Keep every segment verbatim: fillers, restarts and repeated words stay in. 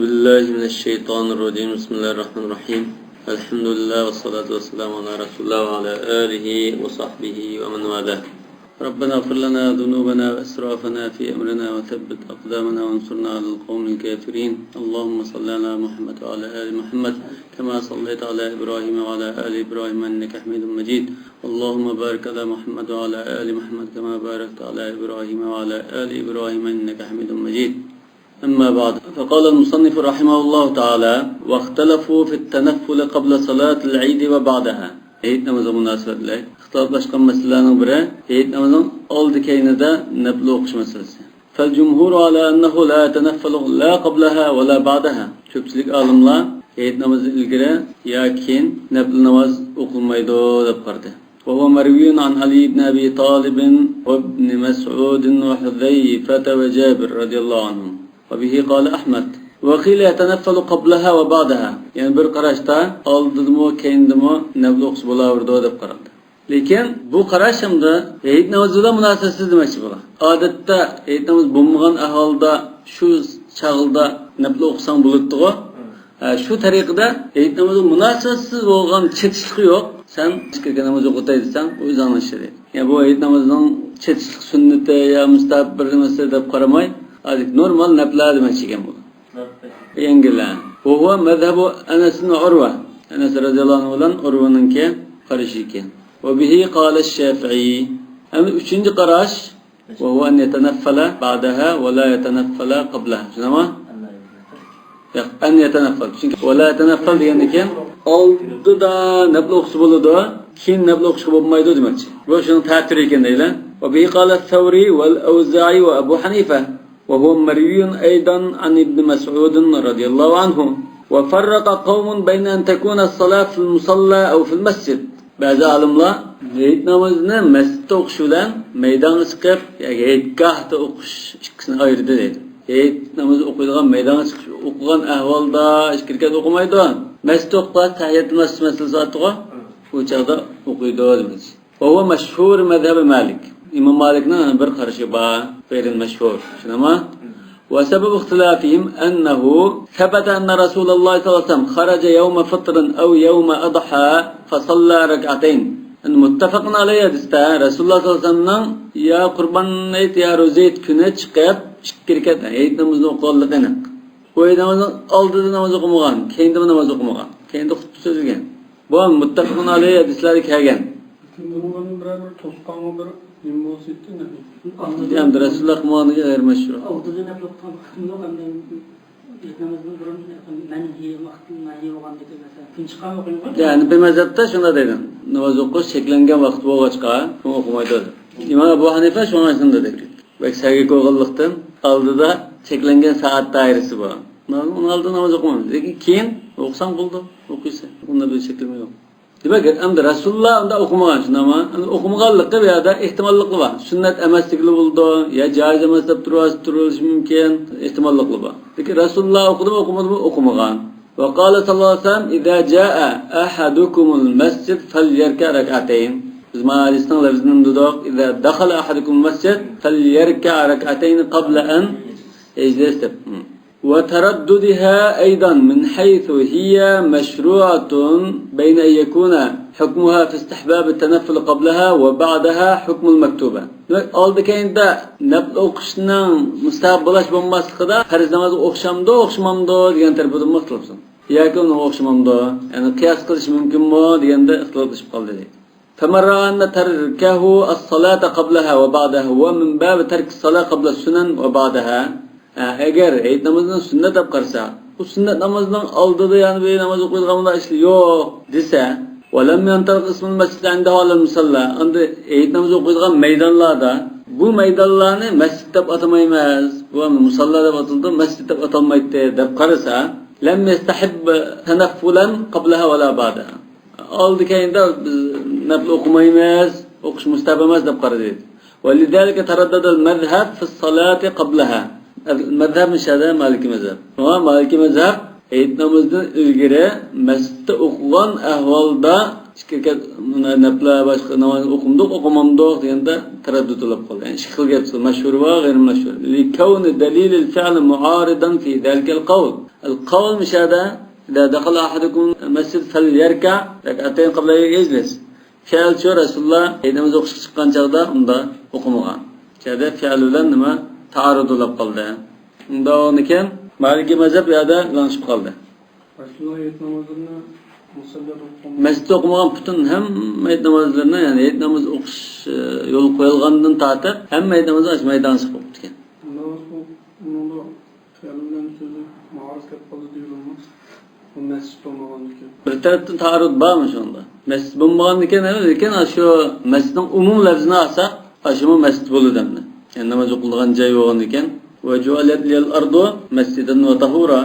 بالله من الشيطان الرجيم. بسم الله الرحمن الرحيم. الحمد لله والصلاة والسلام على رسول الله وعلى آله وصحبه ومن والاه. ربنا اغفر لنا ذنوبنا وإسرافنا في أمرنا وثبت أقدامنا وانصرنا على القوم الكافرين. اللهم صل على محمد وعلى آل محمد كما صليت على إبراهيم وعلى آل إبراهيم إنك حميد مجيد. اللهم بارك على محمد وعلى آل محمد كما باركت على إبراهيم وعلى آل إبراهيم إنك حميد مجيد. أما بعد، فقال المصنف رحمه الله تعالى: واختلفوا في التنفل قبل صلاة العيد وبعدها. ھېيت نامىزىغا مۇناسىۋەتلىك ئىختىلاپلاشقان مەسىلىلەرنىڭ بىرى، ھېيت نامىزىنىڭ ئالدى-كەينىدە نەپلە ئوقۇش مەسىلىسى. فالجمهور على أنه لا يتنفل لا قبلها ولا بعدها. كۆپچىلىك ئالىملار ھېيت نامىزى ئىلگىرى يا كېيىن نەپلە ناماز ئوقۇلمايدۇ دەپ قارىدى. وهو مروي عن علي بن أبي طالب وابن مسعود وحذيفة وجابر رضي الله عنهم. وبه قال أحمد. وقيل يتنفل قبلها وبعدها. يەنە بىر قاراشتا ئالدىدىمۇ، كەينىدىمۇ نەپلە ئوقۇش بولاۋېرىدۇ دەپ قارالدى. لېكىن بۇ قاراش ھەمدە ھېيت نامىزى بىلەن مۇناسىۋەتسىز دېمەكچى بۇلار. ئادەتتە ھېيت نامىزى بولمىغان ئەھۋالدا شۇ چاغدا نەپلە ئوقۇساڭ بولاتتىغۇ. ھە، شۇ تەرىقىدە ھېيت نامىزىغا مۇناسىۋەتسىز بولغان، چېتىشلىقى يوق، سەن كىرگەن ناماز ئوقۇتاي دېسەڭ، ئۇ ئۆزۈڭنىڭ ئىشى دەيدۇ. يەنى بۇ ھېيت نامىزىنىڭ چېتىشلىق سۈننىتى يا مۇستەھەب بىر نېمىسى دەپ قارىماي، ھازىر نورمال نەپلە دېمەكچى ئىكەن بۇ. يەڭگىل. وهو مذهب أنس وعروة. ئەنەس رەزىياللاھۇ ئەنھۇ بىلەن ئۇرۋىنىڭكى قارىشى ئىكەن. وبه قال الشافعي. ئەمدى ئۈچىنچى قاراش. وهو أن يتنفل بعدها ولا يتنفل قبلها. چۈشىنەما؟ ياق، أن يتنفل. چۈنكى ولا يتنفل دېگەندىن كېيىن ئالدىدا نەپلە ئوقۇسا بولىدۇ، كېيىن نەپلە ئوقۇشقا بولمايدۇ دېمەكچى. بۇ شۇنىڭ تەتۈرى ئىكەن دەيلى. وبه قال الثوري والأوزاعي وأبو حنيفة. وهو مروي أيضا عن ابن مسعود رضي الله عنه. وفرق قوم بين أن تكون الصلاة في المصلى أو في المسجد. بەزى ئالىملار ھېيت نامىزىنى مەسچىتتە ئوقۇش بىلەن مەيدانغا چىقىپ ياكى ھېيتگاھتا ئوقۇش ئىككىسىنى ئايرىدى دەيدۇ. ھېيت نامىزى ئوقۇيدىغان مەيدانغا چىقىش، ئوقۇغان ئەھۋالدا ئىككى رەكەت ئوقۇمايدۇ. مەسچىتتە ئوقۇغان تەھىيەتۇل مەسچىت مەسىلىسى بارتىغۇ، ئۇ چاغدا ئوقۇيدۇ دېمەكچى. وهو مشهور مذهب مالك. ئىمام مالىكنىڭ بىر قارىشى بار، غەيرىل مەشھۇر. چۈشىنەما؟ وسبب اختلافهم أنه ثبت أن رسول الله صلى الله عليه وسلم خرج يوم فطر أو يوم أضحى فصلى ركعتين. مۇتتەپەقۇن ئەلەيھى ھەدىستە رەسۇلۇللاھ سەللەللاھۇ ئەلەيھى ۋەسەللەمنىڭ يا قۇربان ھېيت يا روزا ھېيت كۈنى چىقىپ ئىككى رەكەت ھېيت نامىزىنى ئوقۇغانلىقى ئېنىق. ئۇ ھېيت نامىزىنىڭ ئالدىدا ناماز ئوقۇمىغان، كەينىدىمۇ ناماز ئوقۇمىغان، كەينىدە خۇتبە سۆزلىگەن. بۇ مۇتتەپەقۇن ئەلەيھى ھەدىسلەرگە كەلگەن. لېكىن بۇنىڭ بىرەر بىر توسقانغا بىر نېمە بولسا ئېيتتى، نەبىي. ئەمدى رەسۇلۇللاھ قىلمىغانلىقى غەيرىي مەشھۇر. ئالدىدا نەپلە ئوقۇغان ۋاقتىمدا ئاندىن ھېيت نامىزىدىن بۇرۇن مەنھىي ۋاقىت، مەنھىي بولغاندىكى، مەسىلەن، كۈن چىققان ئوقۇيمىغان. يا، ھەنىفىي مەزھەپتە شۇنداق دەيدۇ. ناماز ئوقۇش چەكلەنگەن ۋاقىت بولغاچقا، شۇڭا ئوقۇمايدۇ. ئىمام ئەبۇ ھەنىفە شۇڭا شۇنداق دەيدۇ. بەك سەگەك بولغانلىقتىن، ئالدىدا چەكلەنگەن سائەت دائىرىسى بار. ئۇنىڭ ئالدىدا ناماز ئوقۇمايمىز. لېكىن كېيىن ئوقۇساڭ بولىدۇ، ئوقۇيسەن. ئۇندا بىر چەكلىمە يوق. دېمەك، ئەمدى رەسۇلۇللاھ ئۇنداق ئوقۇمىغان، شۇنداقمۇ؟ ئەمدى ئوقۇمىغانلىقى بۇ يەردە ئېھتىماللىقى بار. سۈننەت ئەمەسلىكىلا بولىدۇ، يا جائىز ئەمەس دەپ تۇرۇۋالسا، تۇرۇۋېلىشى مۇمكىن. ئېھتىماللىقلا بار. لېكىن رەسۇلۇللاھ ئوقۇدىمۇ، ئوقۇمىدىمۇ؟ ئوقۇمىغان. وقال صلى الله عليه وسلم: إذا جاء أحدكم المسجد فليركع ركعتين. بىز مانا ھەدىسنىڭ لەپزىنى دېدۇق. إذا دخل أحدكم المسجد فليركع ركعتين قبل أن يجلس دەپ. وترددها أيضا من حيث هي مشروعة بين أن يكون حكمها في استحباب التنفل قبلها وبعدها حكم المكتوبة. دېمەك، ئالدى كەينىدە نەپلە ئوقۇشنىڭ مۇستەھەب بولۇش بولماسلىقىدا پەرز نامازغا ئوخشامدۇ، ئوخشىمامدۇ دېگەن تەرىپىدىمۇ ئىختىلاپسىز. ياكى ئۇنىڭغا ئوخشىمامدۇ، يەنى قىياس قىلىش مۇمكىنمۇ دېگەندە ئىختىلاپلىشىپ قالدى. فمن رأى أن تركه الصلاة قبلها وبعدها هو من باب ترك الصلاة قبل السنن وبعدها. ھە، ئەگەر ھېيت نامىزىنى سۈننەت دەپ قارىسا، بۇ سۈننەت نامىزىنىڭ ئالدىدا يەنە بىر ناماز ئوقۇيدىغان بۇنداق ئىشلار يوق دېسە، ولم ينطلق اسم المسجد عندها على المصلى، ئەمدى ھېيت نامىزى ئوقۇيدىغان مەيدانلاردا، بۇ مەيدانلارنى مەسچىت دەپ ئاتىمايمىز، بۇ مۇساللا دەپ ئاتىلىدۇ، مەسچىت دەپ ئاتالمايتتى دەپ قارىسا، لم يستحب تنفلا قبلها ولا بعدها. ئالدى كەينىدە بىز نەپلە ئوقۇمايمىز، ئوقۇش مۇستەھەب ئەمەس دەپ قارىدى. ولذلك تردد المذهب في الصلاة قبلها. مەزھەپ مۇشۇ يەردە مالىكىي مەزھەپ. شۇڭا مالىكىي مەزھەپ ھېيت نامىزىدىن ئىلگىرى مەسچىتتە ئوقۇغان ئەھۋالدا ئىككى رەكەت نەپلە باشقا نامازنى ئوقۇمدۇق، ئوقۇمامدۇق دېگەندە تەرەددۇت بولۇپ قالدى. يەنى ئىككى خىل گەپ، مەشھۇر بار، غەيرىي مەشھۇر. لكون دليل الفعل معارضا في ذلك القول. القول مۇشۇ يەردە، إذا دخل أحدكم المسجد فليركع ركعتين قبل أن يجلس. فېئىلچۇ رەسۇلۇللا ھېيت نامىزى ئوقۇشقا چىققان چاغدا ئۇندا ئوقۇمىغان. شۇ يەردە فېئىل بىلەن نېمە تائارۇد بولۇپ قالدى. ئۇنداق بولغاندىكىن مالىكىي مەزھەپ بۇ يەردە لىڭشىپ قالدى. رەسۇلۇللا ھېيت نامىزىنى مۇسەللەدە ئوقۇغان. مەسچىتتە ئوقۇمىغان پۈتۈن ھەممە ھېيت نامازلىرىنى، يەنى ھېيت نامىزى ئوقۇش، ئە، يولغا قويۇلغاندىن تارتىپ ھەممە ھېيت نامىزى ئاشۇ مەيدانغا چىقىپ ئوقۇپتىكەن. ئۇنىڭدا خىيال بىلەن سۆزى مائارىز كەپ قالدى دېيىلىدۇ. بۇ مەسچىت بولمىغاندىكىن. بىر تەرەپتىن تائارۇد بارمۇ شۇندا؟ مەسچىت بولمىغاندىكىن، لېكىن ئاشۇ مەسچىتنىڭ ئومۇمىي لەپزىنى ئالساق، ئاشۇمۇ مەسچىت بولىدۇ ئەمدى. يەنى ناماز ئوقۇلىدىغان جاي بولغاندىكىن. وجعلت لي الأرض مسجدا وطهورا.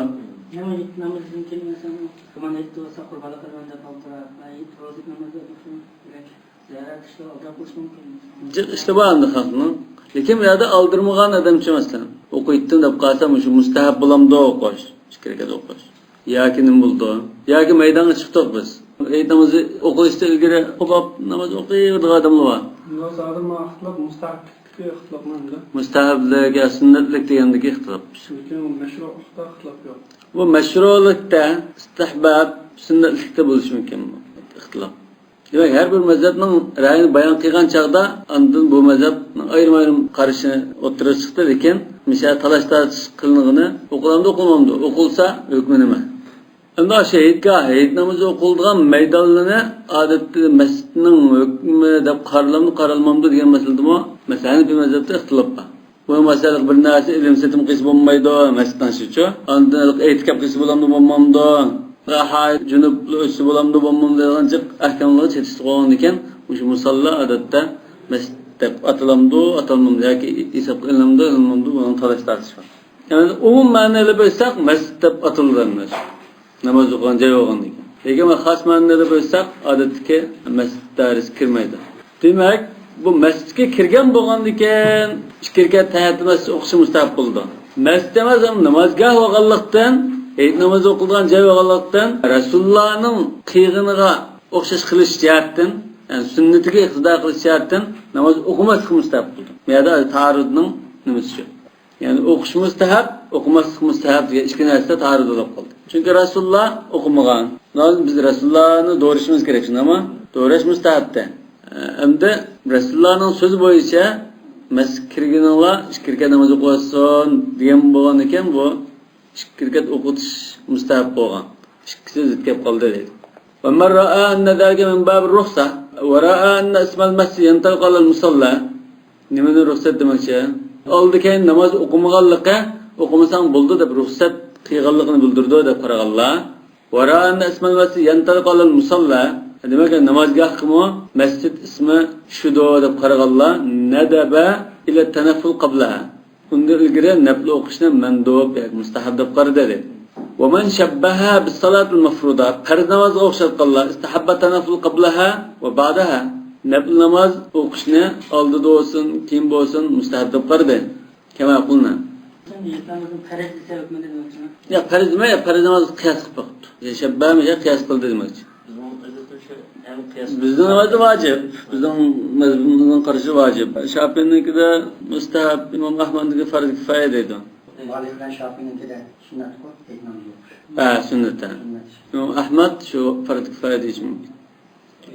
نېمە نامازدىن كېيىن مەسىلەن، قۇربان ھېيت بولسا قۇربانلىق قىلىمەن دەپ ئولتۇرا، ھېيت روزا نامازى ئوقۇشمۇ كېرەك. زىيارەت ئىشلار ئالدىراپ قويۇش مۇمكىن. جىق ئىشلار بار ئەمدى خەلقنىڭ. لېكىن بۇ يەردە ئالدىرىمىغان ئادەمچۇ مەسىلەن. ئوقۇيتتىم دەپ قالسا، مۇشۇ مۇستەھەب بولامدۇ ئوقۇش؟ ئىككى رەكەت ئوقۇش. ياكى نېمە بولىدۇ؟ ياكى مەيدانغا چىقتۇق بىز. ھېيت نامىزى ئوقۇلۇشتىن ئىلگىرى قوپاپ ناماز ئوقۇيۋېرىدىغان ئادەملار بار. بۇنىڭ ھازىر مانا ئىختىلاپ مۇستەھەبلىكتىكى ئىختىلاپمۇ ئەمدى. مۇستەھەبلىك يا سۈننەتلىك دېگەندىكى ئىختىلاپ. لېكىن ئۇ مەشرۇلۇقتا ئىختىلاپ يوق. بۇ مەشرۇلۇقتا، ئىستىھباب، سۈننەتلىكتە بولۇشى مۇمكىن بۇ ئىختىلاپ. دېمەك، ھەر بىر مەزھەپنىڭ رەيىنى بايان قىلغان چاغدا، ئاندىن بۇ مەزھەپنىڭ ئايرىم-ئايرىم قارىشى ئوتتۇرىغا چىقتى، لېكىن مۇشۇ تالاش-تارتىش قىلىنغىنى، ئوقۇلامدۇ، ئوقۇلمامدۇ؟ ئوقۇلسا، ھۆكمى نېمە؟ ئەمدى شەھىدگاھ، ھېيت نامىزى ئوقۇلىدىغان مەيدانلىرىنى ئادەتتە مەسچىتنىڭ ھۆكمى دەپ قارىلامدۇ، قارالمامدۇ دېگەن مەسىلىدىمۇ، مەسىلەن، ھەنەفىي مەزھەپتە ئىختىلاپ بار. بۇ مەسىلىدە بىر نەرسە ئېلىم-سېتىم قىلسا بولمايدۇ، مەسچىتنىڭ ئىچىدىچۇ. ئاندىن ئېتىكاپ قىلسا بولامدۇ، بولمامدۇ؟ ھاي، جۇنۇپلا ئۆتسە بولامدۇ، بولمامدۇ دەيدىغان جىق ئەھكاملارغا چېتىشىپ قالغاندىكىن، مۇشۇ مۇساللا ئادەتتە مەسچىت دەپ ئاتىلامدۇ، ئاتالمامدۇ ياكى ھېسابقا ئېلىنامدۇ، ئېلىنمامدۇ، بۇنىڭ تالاش-تارتىشى بار. يەنى ئومۇم مەنىدە بىلسەك، مەسچىت دەپ ئاتىلىدۇ ئەمەس. ناماز ئوقۇغان جاي بولغاندىكىن. لېكىن خاس مەنىدە بىلسەك، ئادەتتىكى مەسچىت دائىرىسىگە كىرمەيدۇ. دېمەك، بۇ مەسچىتكە كىرگەن بولغاندىكىن، ئىككى رەكەت تەھىيەتۇل مەسچىت ئوقۇشى مۇستەھەب بولىدۇ. مەسچىت ئەمەس، ئەمما نامازگاھ بولغانلىقتىن، ھېيت نامىزى ئوقۇلىدىغان جاي بولغانلىقتىن، رەسۇلۇللانىڭ قىلغىنىغا ئوخشاش قىلىش جەھەتتىن، يەنى سۈننىتىگە ئىقتىدا قىلىش جەھەتتىن ناماز ئوقۇماسلىق مۇستەھەب بولىدۇ. بۇ يەردە تائارۇدنىڭ نېمىسى شۇ. يەنى ئوقۇش مۇستەھەب، ئوقۇماسلىق مۇستەھەب دېگەن ئىككى نەرسە تائارۇد بولۇپ قالدى. چۈنكى رەسۇلۇللا ئوقۇمىغان. لازىم بىز رەسۇلۇللانى دورىشىمىز كېرەك، شۇنداقمۇ؟ دورىش مۇستەھەبتە. ئە، ئەمدى رەسۇلۇللانىڭ سۆزى بويىچە مەسچىتكە كىرگىنىڭلار ئىككى رەكەت ناماز ئوقۇۋاتسۇن دېگەن بولغاندىكىن، بۇ ئىككى رەكەت ئوقۇتۇش مۇستەھەب بولغان. ئىككىسى زىت كەپ قالدى دەيدۇ. ومن رأى أن ذلك من باب الرخصة ورأى أن اسم المسجد ينطبق على المصلى. نېمىنى رۇخسەت دېمەكچى؟ ئالدى كەينى ناماز ئوقۇمىغانلىقى، ئوقۇمىساڭ بولىدۇ دەپ رۇخسەت قىلغانلىقىنى بىلدۈرىدۇ دەپ قارىغانلار. ورأى أن اسم المسجد ينطبق على المصلى. دېمەك، نامازگاھقىمۇ مەسچىت ئىسمى چۈشىدۇ دەپ قارىغانلار ندب إلى التنفل قبلها. ئۇندىن ئىلگىرى نەپلى ئوقۇشنى مەندۇب ياكى مۇستەھەب دەپ قارىدى. ومن شبهها بالصلاة المفروضة، پەرز نامازغا ئوخشاتقانلار، استحب التنفل قبلها وبعدها، نەپلى ناماز ئوقۇشنى ئالدىدا بولسۇن، كېيىن بولسۇن، مۇستەھەب دەپ قارىدى. كما قلنا. يا پەرز نېمە، يا پەرز ناماز قىياس قىلىپ باقىپتۇ. يا شەببەمۇ، يا قىياس قىلدى دېمەكچى. بىزنىڭ نامازدا ۋاجىپ. بىزنىڭ مەزھىپىمىزنىڭ قارىشى ۋاجىپ. شافىئىنىڭكىدە مۇستەھەب، ئىمام ئەھمەدنىڭكى پەرز كىفايە دەيدۇ. مالىك بىلەن شافىئىنىڭكىدە سۈننەتكۇ، ھېيت نامىزى ئوقۇش. ھە، سۈننەت، ھە. سۈننەت. ئىمام ئەھمەد شۇ پەرز كىفايە دېيىشى مۇمكىن.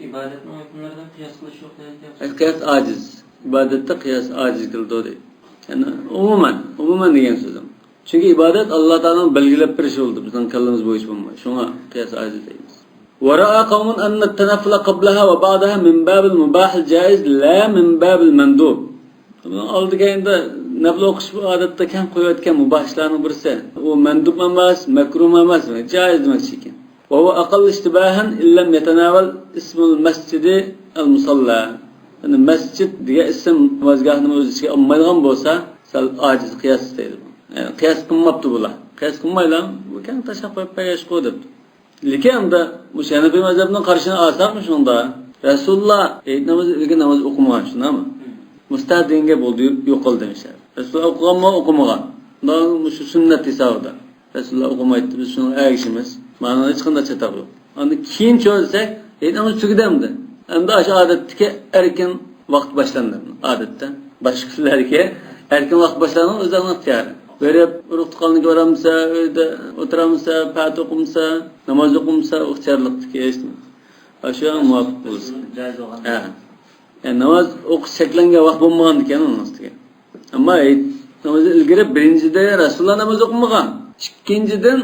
ئىبادەتنىڭ ھۆكۈملىرىدىن قىياس قىلىش يوق دەيدىكەن. ئەي، قىياس ئاجىز. ئىبادەتتە قىياس ئاجىز كېلىدۇ دەيدۇ. يەنى ئومۇمەن، ئومۇمەن دېگەن سۆزۈم. چۈنكى ئىبادەت ئاللا تائالانىڭ بەلگىلەپ بېرىشى بولدى، بىزنىڭ كاللىمىز بويىچە بولمايدۇ. شۇڭا قىياس ئاجىز دەيمىز. ورأى قوم أن التنفل قبلها وبعدها من باب المباح الجائز لا من باب المندوب. بۇنىڭ ئالدى كەينىدە نەپلى ئوقۇش بۇ ئادەتتە كەڭ قويۇۋەتكەن مۇباھلارنىڭ بىرسى. ئۇ مەندۇب ئەمەس، مەكرۇھ ئەمەس، جائىز دېمەكچى ئىكەن. وهو أقل اشتباها إن لم يتناول اسم المسجد المصلى. يەنى مەسچىت دېگەن ئىسىم نامازگاھنى ئۆز ئىچىگە ئالمايدىغان بولسا، سەل ئاجىز قىياس دەيدۇ. يەنى قىياس قىلماپتۇ بۇلار. قىياس قىلمايلا، بۇ كەڭ تاشلاپ قويۇپ بەرگەچقۇ دەپتۇ. لېكىن ئەمدى مۇشۇ ھەنەفىي مەزھەپنىڭ قارىشىنى ئالساقمۇ شۇنىڭدا، رەسۇلۇللا ھېيت نامىزى ئىلگىرى ناماز ئوقۇمىغان، شۇنداقمۇ؟ مۇستەھەب دېگەن گەپ بولدى، يوقالدى مۇشۇ. رەسۇلۇللا ئوقۇغانمۇ، ئوقۇمىغان. مۇشۇ سۈننەت ھېسابىدا. رەسۇلۇللا ئوقۇمايتتى، بىز شۇنىڭغا ئەگىشىمىز. مانا ھېچقانداق چاتاق يوق. ئاندىن كېيىنچۇ دېسەك، ھېيت نامىزى تۈگىدى ئەمدى. ئەمدى ئاشۇ ئادەتتىكى ئەركىن ۋاقىت باشلاندى. ئادەتتە باشقا كۈنلەردىكى ئەركىن ۋاقىت باشلانغان ئۆزلەرنىڭ ئىختىيارى. بېرىپ، ئۇرۇق-تۇغقاننىڭكىگە بارالمىسا، ئۆيدە ئولتۇرالمىسا، پاتىھە ئوقۇمىسا، ناماز ئوقۇمىسا، ئىختىيارلىقتىكى ھېچ نېمە. ئاشۇ مۇۋاپىق بولسا. جائىز بولغان. ھە. يەنى ناماز ئوقۇش چەكلەنگەن ۋاقىت بولمىغان ئىكەن ئۇنىڭ ئۈستىگە. ئەمما ھېيت نامىزى ئىلگىرى بىرىنچىدىن، رەسۇلۇللا ناماز ئوقۇمىغان. ئىككىنچىدىن،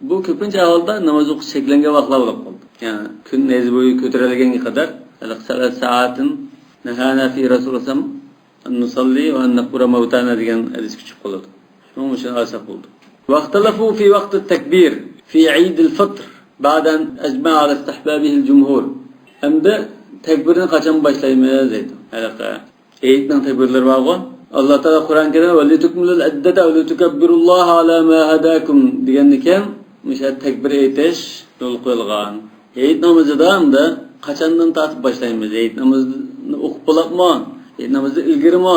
بۇ كۆپىنچە ئەھۋالدا ناماز ئوقۇش چەكلەنگەن ۋاقىتلار بولۇپ قالدى. يەنى كۈن نەيزە بويى كۆتۈرۈلگەنگە قەدەر، ھېلىقى سەلەس سائاتىن نەھانا في رسول سەللەللاھۇ ئەلەيھى ۋەسەللەم نۇسەللى ۋە نەقبۇرە مەۋتانا دېگەن ھەدىسكە چۈشۈپ قالىدۇ. شۇڭا مۇشۇنى ئالساق بولىدۇ. واختلفوا في وقت التكبير في عيد الفطر بعد أن أجمع على استحبابه الجمهور. ئەمدى تەكبىرنى قاچان باشلايمىز دەيدۇ. ھېلىقى ھېيتنىڭ تەكبىرلىرى بارغۇ. ئاللا تائالا قۇرئان كەرىمدە ولتكملوا العدة ولتكبروا الله على ما هداكم دېگەندىكىن، مۇشۇ تەكبىر ئېيتىش يولغا قويۇلغان. ھېيت نامىزىدا ئەمدى قاچاندىن تارتىپ باشلايمىز؟ ھېيت نامىزىنى ئوقۇپ بولامدۇ؟ ھېيت نامىزىدىن ئىلگىرىمۇ؟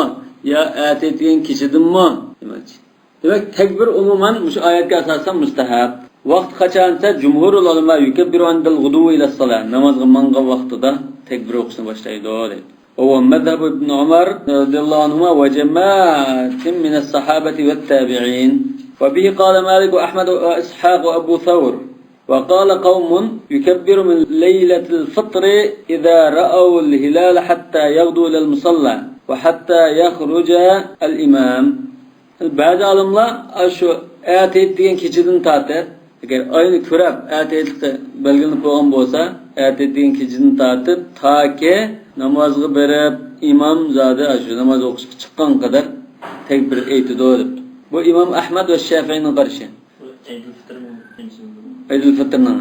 يا ئەتە ئېيتىدىغان كېچىدىنمۇ؟ دېمەكچى. دېمەك، تەكبىر ئومۇمەن مۇشۇ ئايەتكە ئاساسەن مۇستەھەب. ۋاقتى قاچان دېسە، جۇمھۇرۇل ئۇلەما يۇكەببىرۇ ئىندەل غۇدۇۋۋى ئىلەس سالا، نامازغا ماڭغان ۋاقتىدا تەكبىر ئوقۇشنى باشلايدۇ، دەيدۇ. وهو مذهب ابن عمر رضي الله عنهما وجماعة من الصحابة والتابعين. وبه قال مالك وأحمد وإسحاق وأبو ثور. وقال قوم يكبر من ليلة الفطر إذا رأوا الهلال حتى يغدو إلى المصلى وحتى يخرج الإمام. بەزى ئالىملار ئاشۇ ئەتە ئېيت دېگەن كېچىدىن تارتىپ، ئەگەر ئاينى كۆرۈپ، ئەتە ئېيتلىقى بەلگىلىنىپ بولغان بولسا، ئەتە ئېيت دېگەن كېچىدىن تارتىپ تاكى نامازغا بېرىپ، ئىمام زادى ئاشۇ ناماز ئوقۇشقا چىققان قەدەر تەكبىر ئېيتىدۇ، دەپتۇ. بۇ ئىمام ئەھمەد ۋە شەفىئىنىڭ قارىشى. ئەيدۇل فىتىرنىڭ.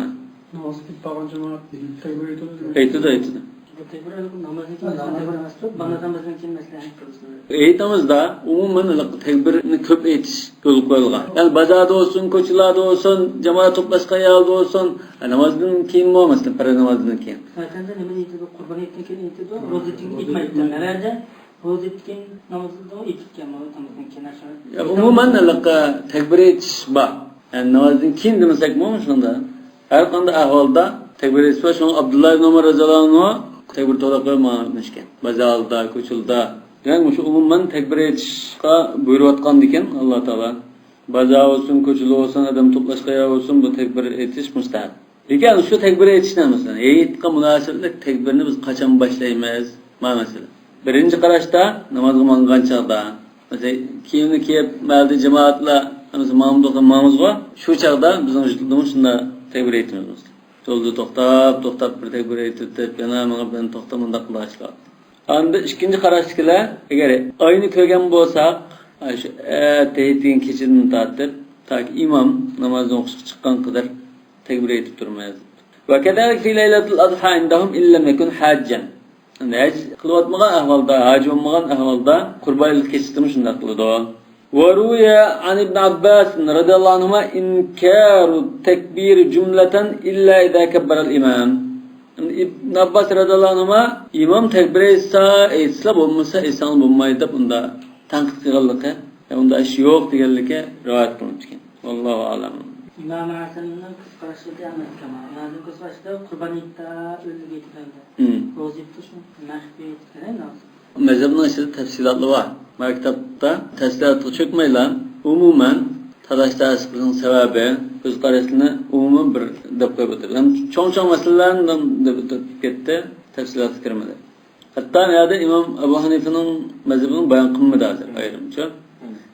ناماز كېتىپ قالغان جامائەت تەكبىر ئېيتىدۇ. ئېيتىدۇ، ئېيتىدۇ. بۇ تەكبىر ئېيتىپ نامازدىن كېيىن مەسلىھەت قىلىسىلەر. بۇ ناماز نامازدىن كېيىن مەسلىھەت قىلىسىلەر. ھېيت نامىزىدا ئومۇمەن تەكبىرنى كۆپ ئېيتىش يولغا قويۇلغان. يەنى بازاردا بولسۇن، كوچىلاردا بولسۇن، جامائەت توپلاشقان يەردە بولسۇن، نامازدىن كېيىنمۇ، مەسىلەن، پەرز نامازدىن كېيىن. ۋەتەندە نېمىنى ئېيتىدۇ؟ قۇربان ھېيتتىن كېيىن ئېيتىدۇ، روزا ھېيتتىن كېيىن ئېيتمايدۇ. مەن روزا ھېيتتىن كېيىن ناماز قىلىدۇ، ئېيتىپتىكەن، نامازدىن كېيىن ئاشۇ. يا، ئومۇمەن، ھېلىقى تەكبىر ئېيتىش بار. يەنى نامازدىن كېيىن دېمىسەكمۇ، شۇندا. ھەر قانداق ئەھۋالدا تەكبىر ئېيتىش بار. شۇڭا ئابدۇللا ئىبن ئۆمەر رەزىياللاھۇ ئەنھۇ تەكبىر توۋلاپ قويۇپ ماڭغان ئىكەن. بازاردا، كوچىلاردا. دېمەك، مۇشۇ ئومۇمەن تەكبىر ئېيتىشقا بۇيرۇۋاتقاندىكىن ئاللا تائالا. بازار بولسۇن، كوچىلار بولسۇن، ئادەم توپلاشقان يەر بولسۇن، بۇ تەكبىر ئېيتىش مۇستەھەب. لېكىن شۇ تەكبىر ئېيتىشنى، مەسىلەن، ھېيتقا مۇناسىۋەتلىك تەكبىرنى بىز قاچان باشلايمىز؟ مانا مەسىلە. بىرىنچى قاراشتا نامازغا ماڭغان چاغدا، مەسىلەن، كىيىمنى كىيىپ، مەھەللىدە جامائەتلار ھەممىسى ماڭدۇق، ماڭىمىزغۇ، شۇ چاغدا بىزنىڭ ۋۇجۇدىمىز شۇنداق تەكبىر ئېيتىمىز. يولدا توختاپ، توختاپ بىر تەكبىر ئېيتىپ، يەنە مېڭىپ، يەنە توختاپ، مۇنداق باشلاپ. ئاندىن ئىككىنچى قاراشتىكىلەر، ئەگەر ئاينى كۆرگەن بولساق، شۇ ئەتىگەن كېچىدىن تارتىپ، تاكى ئىمام نامازدىن ئوقۇشقا چىققان قەدەر تەكبىر ئېيتىپ تۇرىمىز. وكذلك في ليلة الأضحى عندهم إن لم يكن حاجا. ئەمدى ھەج قىلىۋاتمىغان ئەھۋالدا، ھاجى بولمىغان ئەھۋالدا قۇربان ھېيت كېچىسىمۇ شۇنداق قىلىدۇ. وروي عن ابن عباس رضي الله عنهما إنكار التكبير جملة إلا إذا كبر الإمام. ئىبن ئابباس رەزىياللاھۇ ئەنھۇما ئىمام تەكبىر ئېيتسا ئېيتسىلا، بولمىسا ئېيتساڭلار بولمايدۇ دەپ ئۇنداق تەنقىد قىلغانلىقى، ئۇنداق ئىش يوق دېگەنلىكى رىۋايەت قىلىنىپتىكەن. ۋاللاھۇ ئەلەم. ئىمام ھەسەننىڭ كۆز قارىشىدا ئەمەس كاما. ئىمام كۆز قارىشىدا قۇربان ھېيتتا ئۆلۈك ئېيتىدۇ. ھىم. روزا ھېيتتا شۇ مەخپىي ئېيتىدۇ. مەزھەپنىڭ ئىچىدە تەپسىلاتلار بار. مانا كىتابتا تەپسىلاتقا چۆكمەيلا، ئومۇمەن تالاش-تارتىشنىڭ سەۋەبى، كۆز قاراشلىرىنى ئومۇمەن بىر دەپ قويۇپ ئۆتىدۇ. ھەم چوڭ-چوڭ مەسىلىلەرنى دەپ ئۆتۈپ كەتتى، تەپسىلاتقا كىرمىدى. ھەتتا بۇ يەردە ئىمام ئەبۇ ھەنىفىنىڭ مەزھىپىنى بايان قىلمىدى ھازىر ئايرىمچە.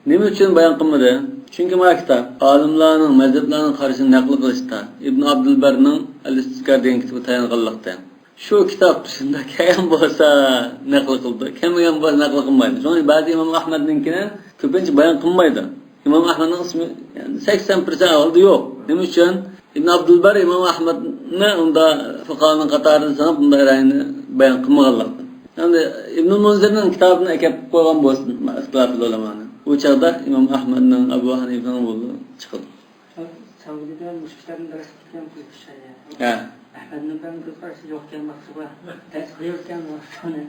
نېمە ئۈچۈن بايان قىلمىدى؟ چۈنكى مانا كىتاب ئالىملارنىڭ، مەزھەپلەرنىڭ قارىشىنى نەقىل قىلىشتا ئىبن ئابدۇلبەرنىڭ ئەل-ئىستىزكار دېگەن كىتابى تايانغانلىقتىن. شۇ كىتاب شۇنداق كەلگەن بولسا نەقىل قىلىدۇ، كەلمىگەن بولسا نەقىل قىلمايدۇ. شۇڭا بەزى ئىمام ئەھمەدنىڭكىنى كۆپىنچە بايان قىلمايدۇ. ئىمام ئەھمەدنىڭ ئىسمى، يەنى، سەكسەن پىرسەنت ئەھۋالدا يوق. نېمە ئۈچۈن؟ ئىبن ئابدۇلبەر ئىمام ئەھمەدنى ئۇنداق فۇقاھانىڭ قاتارىدا ساناپ، ئۇنداق رەينى بايان قىلمىغانلىقتىن. يەنى ئىبنۇل مۇنزىرنىڭ كىتابىنى ئەكەپ قويغان بولسا، ئىختىلاپىل ئۇلامانى، ئۇ چاغدا ئىمام ئەھمەدنىڭ، ئەبۇ ھەنىفىنىڭ يولى چىقىدۇ. سەئۇدىدە مۇشۇ كىتابنى دەرس قىلىدىكەن قىزىق ئىش. ھە. ئەھمەدنىڭ بىر كۆز قارىشى يوق ئىكەن، باشقىغا دەرس قىلىۋەتكەن ۋاقتىنى.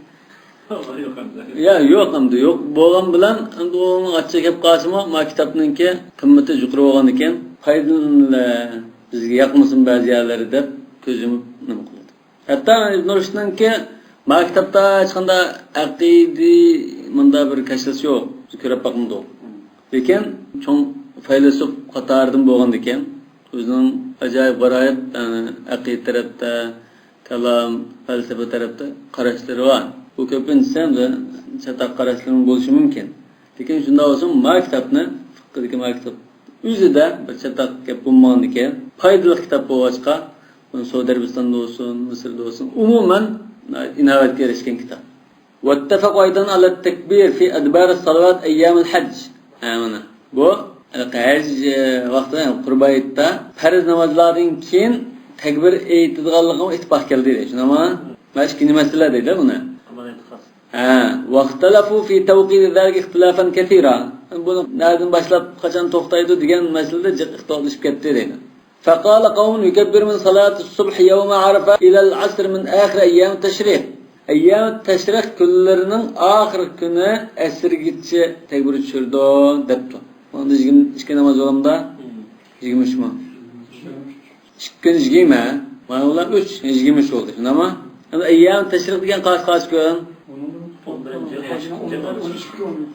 يا، يوق ئەمدى، يوق بولغان بىلەن، ئەمدى ئۇنىڭ ئاچچىقى كەپ قالسىمۇ، ما كىتابنىڭكى قىممىتى يۇقىرى بولغاندىكىن، پايدىلىنىلە، بىزگە ياقمىسۇن بەزى يەرلىرى دەپ كۆز يۇمۇپ نېمە قىلىدۇ. ھەتتا ئىبن رۇشدنىڭكى ما كىتابتا ھېچقانداق ئەقىدىي مۇنداق بىر كەچلىسى يوق، بىز كۆرۈپ باقمىدۇق. لېكىن چوڭ فەيلىسوپ قاتارىدىن بولغاندىكىن، ئۆزىنىڭ ئاجايىپ غارايىپ، يەنى ئەقىدە تەرەپتە، كالام، پەلسەپە تەرەپتە قاراشلىرى بار. بۇ كۆپىنچىسى ئەمدى چاتاق قاراشلىرىمۇ بولۇشى مۇمكىن. لېكىن شۇنداق بولسىمۇ، ما كىتابنى، فىققىدىكى ما كىتاب ئۆزىدە بىر چاتاق گەپ بولمىغاندىكىن، پايدىلىق كىتاب بولغاچقا، بۇنى سوئۇدى ئەرەبىستاندا بولسۇن، مىسىردا بولسۇن، ئومۇمەن ئىناۋەتكە ئېرىشكەن كىتاب. واتفقوا أيضا على التكبير في أدبار الصلوات أيام الحج. ھە، مانا. بۇ ھەج ۋاقتىدا، يەنى قۇربان ھېيتتا پەرز نامازلاردىن كېيىن تەكبىر ئېيتىدىغانلىقىغا ئىتتىپاق كەلدى دەيدۇ. شۇنداقمۇ؟ مانا ئىككىنچى مەسىلە دەيدۇ بۇنى. ھە، واختلفوا في توقيت ذلك اختلافا كثيرا. بۇنى نەدىن باشلاپ قاچان توختايدۇ دېگەن مەسىلىدە جىق ئىختىلاپلىشىپ كەتتى دەيدۇ. فقال قوم يكبر من صلاة الصبح يوم عرفة إلى العصر من آخر أيام التشريق. ئەييام تەشرىق كۈنلىرىنىڭ ئاخىرقى كۈنى ئەسىرگىچە تەكبىر چۈشۈرىدۇ دەپتۇ. ئۇندا يىگىرمە ئىككى ناماز بولامدا؟ يىگىرمە ئۈچمۇ؟ ئىككى كۈن يىگىرمە، مانا ئۇلار ئۈچ، يىگىرمە ئۈچ بولدى. شۇنداقمۇ؟ ئەمدى ئەييام تەشرىق دېگەن قايسى، قايسى كۈن؟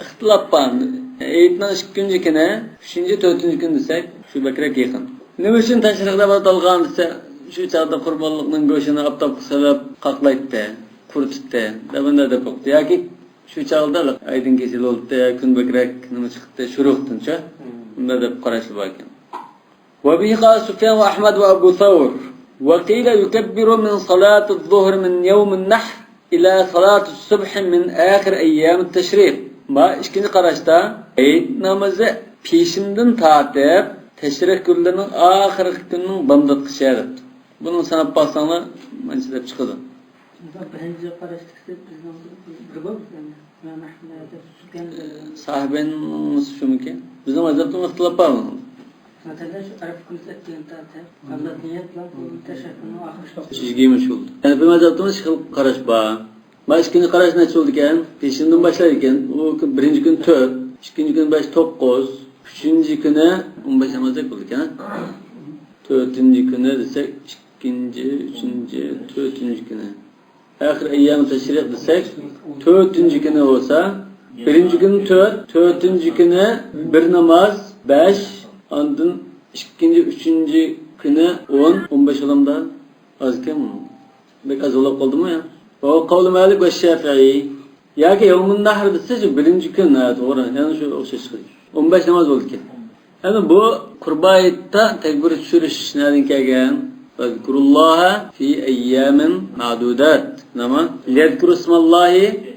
ئىختىلاپ بار. ھېيتنىڭ ئىككىنچى كۈنى، ئۈچىنچى، تۆتىنچى كۈن دېسەك، شۇ بەكرەك يېقىن. نېمە ئۈچۈن تەشرىق دەپ ئاتالغان دېسە، شۇ چاغدا قۇربانلىقنىڭ گۆشىنى ئاپتاپقا سېلىپ قاقلايتتى، قۇرۇتۇتتى، دەپ ئۇنداق دەپ بوپتۇ. ياكى شۇ چاغدا ئايدىڭ كېچە بولۇپتۇ، كۈن بەكرەك نېمە چىقىپتۇ، شۇرۇقتىنچۇ، ئۇنداق دەپ قاراشلار بار ئىكەن. وبه قال سفيان وأحمد وأبو ثور، وقيل يكبر من صلاة الظهر من يوم النحر إلى صلاة الصبح من آخر أيام التشريق. ما ئىككىنچى قاراشتا ھېيت نامىزى پېشىندىن تارتىپ تەشرىق كۈنلىرىنىڭ ئاخىرقى كۈنىنىڭ بامداتقىچە دەپتۇ. بۇنى ساناپ باقساڭلار مانچە دەپ چىقىدۇ. شۇنداق بىرىنچى قاراشتىكىسى بىزنىڭ بىر بولۇپ، يەنى ئىمام ئەھمەد، سۇپيان، ئە، ساھىبىنىڭ شۇمىكىن؟ بىزنىڭ مەزھەپتىمۇ ئىختىلاپ بارمۇ؟ مەسىلەن، شۇ ئەرەپ كۈنى ئەتكەن تارتىپ، ئاللا نىيەت بىلەن بۇ تەشەككۈرنىڭ ئاخىرى شۇ. يىگىرمە ئۈچ بولدى. ھەنەفىي مەزھەپتىمۇ ئىككى خىل قاراش بار. ما ئىككىنچى قاراش نەچچە بولىدىكەن؟ پېشىندىن باشلايدىكەن. ئۇ بىرىنچى كۈنى تۆت، ئىككىنچى كۈنى بەش، توققۇز، ئۈچىنچى كۈنى ئون بەش نامازدەك بولىدىكەن. تۆتىنچى كۈنى دېسەك، ئىككىنچى، ئۈچىنچى، تۆتىنچى كۈنى. ئاخىر ئەييام تەشرىق دېسەك، تۆتىنچى كۈنى بولسا، بىرىنچى كۈنى تۆت، تۆتىنچى كۈنى بىر ناماز، بەش، ئاندىن ئىككىنچى، ئۈچىنچى كۈنى ئون، ئون بەش بولامدا؟ ئازكەنمۇ؟ بەك ئاز بولۇپ قالدىمۇ يا؟ وهو قول مالك والشافعي. ياكى يوم النحر دېسە، شۇ بىرىنچى كۈن، ھە، توغرا. يەنە شۇ ئوخشاش چىقىدۇ. ئون بەش ناماز بولىدىكەن. يەنى بۇ قۇربان ھېيتتا تەكبىر چۈشۈرۈش نەدىن كەلگەن؟ فاذكروا الله في أيام معدودات. نېمە؟ ليذكروا اسم الله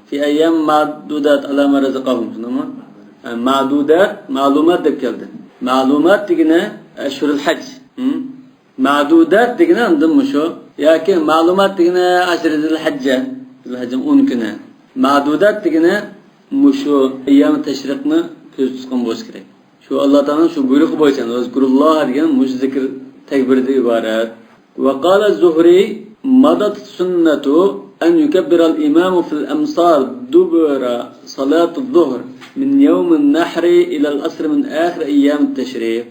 في أيام معدودات على ما رزقهم. نېمە؟ ھە، مەدۇدات، مەلۇمات دەپ كەلدى. مەلۇمات دېگىنى ئەشھۇرۇل ھەج. ھە؟ مەدۇدات دېگىنى ئاندىن مۇشۇ. ياكى مەلۇمات دېگىنى ئەشرە زىلھەججە. زىلھەججىنىڭ ئون كۈنى. مەدۇدات دېگىنى مۇشۇ ئەييام تەشرىقنى كۆزدە تۇتقان بولۇش كېرەك. شۇ ئاللا تائالانىڭ شۇ بۇيرۇقى بويىچە، ۋەزكۇرۇللاھ دېگەن مۇشۇ زىكىر تەكبىردىن ئىبارەت. وقال الزهري، مضت السنة أن يكبر الإمام في الأمصار دبر صلاة الظهر من يوم النحر إلى العصر من آخر أيام التشريق.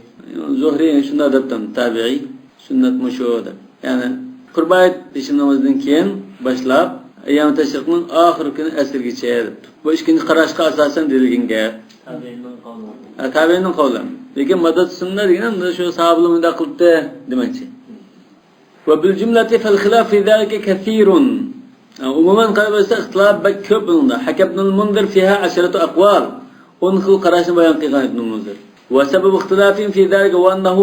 زۇھرى شۇنداق دەپتۇ، تابىئىي. سۈننەت مۇشۇ دەپ. يەنى قۇربان ھېيت پېشىن نامىزىدىن كېيىن باشلاپ، ئەييام تەشرىقنىڭ ئاخىرقى كۈنى ئەسىرگىچە دەپتۇ. بۇ ئىككىنچى قاراشقا ئاساسەن دېيىلگەن گەپ. تابىئىننىڭ قولى. ھە، تابىئىننىڭ قولى. لېكىن ماددات سۈننە دېگەن شۇ ساھابىلەر مۇنداق قىلدى دېمەكچى. وبالجملة فالخلاف في ذلك كثير. ئومۇمەن قاراپ بەرسەك، ئىختىلاپ بەك كۆپ بۇنىڭدا. حكى ابن المنذر فيها عشرة أقوال. ئون خىل قاراشنى بايان قىلغان ئىبن مۇنزىر. وسبب اختلافهم في ذلك هو أنه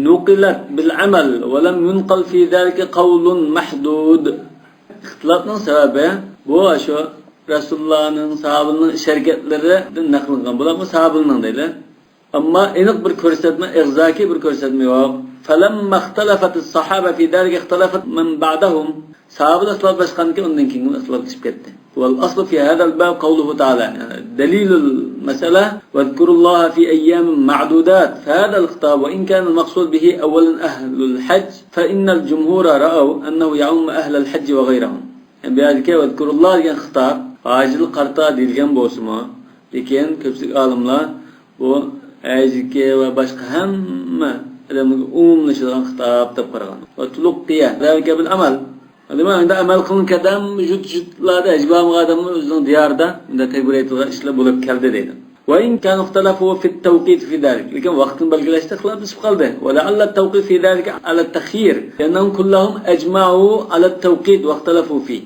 نقلت بالعمل ولم ينقل في ذلك قول محدود. ئىختىلاپنىڭ سەۋەبى بۇ، شۇ رەسۇلۇللانىڭ، ساھابىلەرنىڭ ئىش ھەرىكەتلىرىدىن نەقىل قىلغان. بۇلارمۇ ساھابىلەرنىڭ دەيلى. ئەمما ئېنىق بىر كۆرسەتمە، ئېغزاكى بىر كۆرسەتمە يوق. فلما اختلفت الصحابة في ذلك اختلفت من بعدهم. ساھابىلەر ئىختىلاپلاشقاندىن كېيىن ئۇندىن كېيىن ئىختىلاپلىشىپ كەتتى. والأصل في هذا الباب قوله تعالى، يەنى دليل المسألة، واذكروا الله في أيام معدودات. فهذا الخطاب وإن كان المقصود به أولا أهل الحج، فإن الجمهور رأوا أنه يعم أهل الحج وغيرهم. يەنى بۇ يەردىكى ۋەزكۇرۇللا دېگەن خىتاب ھاجىلىق قارىتا دېيىلگەن بولسىمۇ، لېكىن كۆپچىلىك ئالىملار بۇ ھەجدىكى ۋە باشقا ھەممە ئادەمگە ئومۇملىشىدىغان خىتاب دەپ قارىغان. وتلقي ذلك بالعمل. دېمەك، ئەمدى ئەمەل قىلىنغان ئادەم، ۋۇجۇد، ۋۇجۇدلاردا ھەج بارمىغان ئادەممۇ ئۆزىنىڭ دىيارىدا مۇنداق تەكبىر ئېيتىدىغان ئىشلار بولۇپ كەلدى دەيدۇ. وإن كانوا اختلفوا في التوقيت في ذلك. لېكىن ۋاقىتنى بەلگىلەشتە ئىختىلاپلىشىپ قالدى. ولعل التوقيت في ذلك على التخيير، لأنهم كلهم أجمعوا على التوقيت واختلفوا فيه.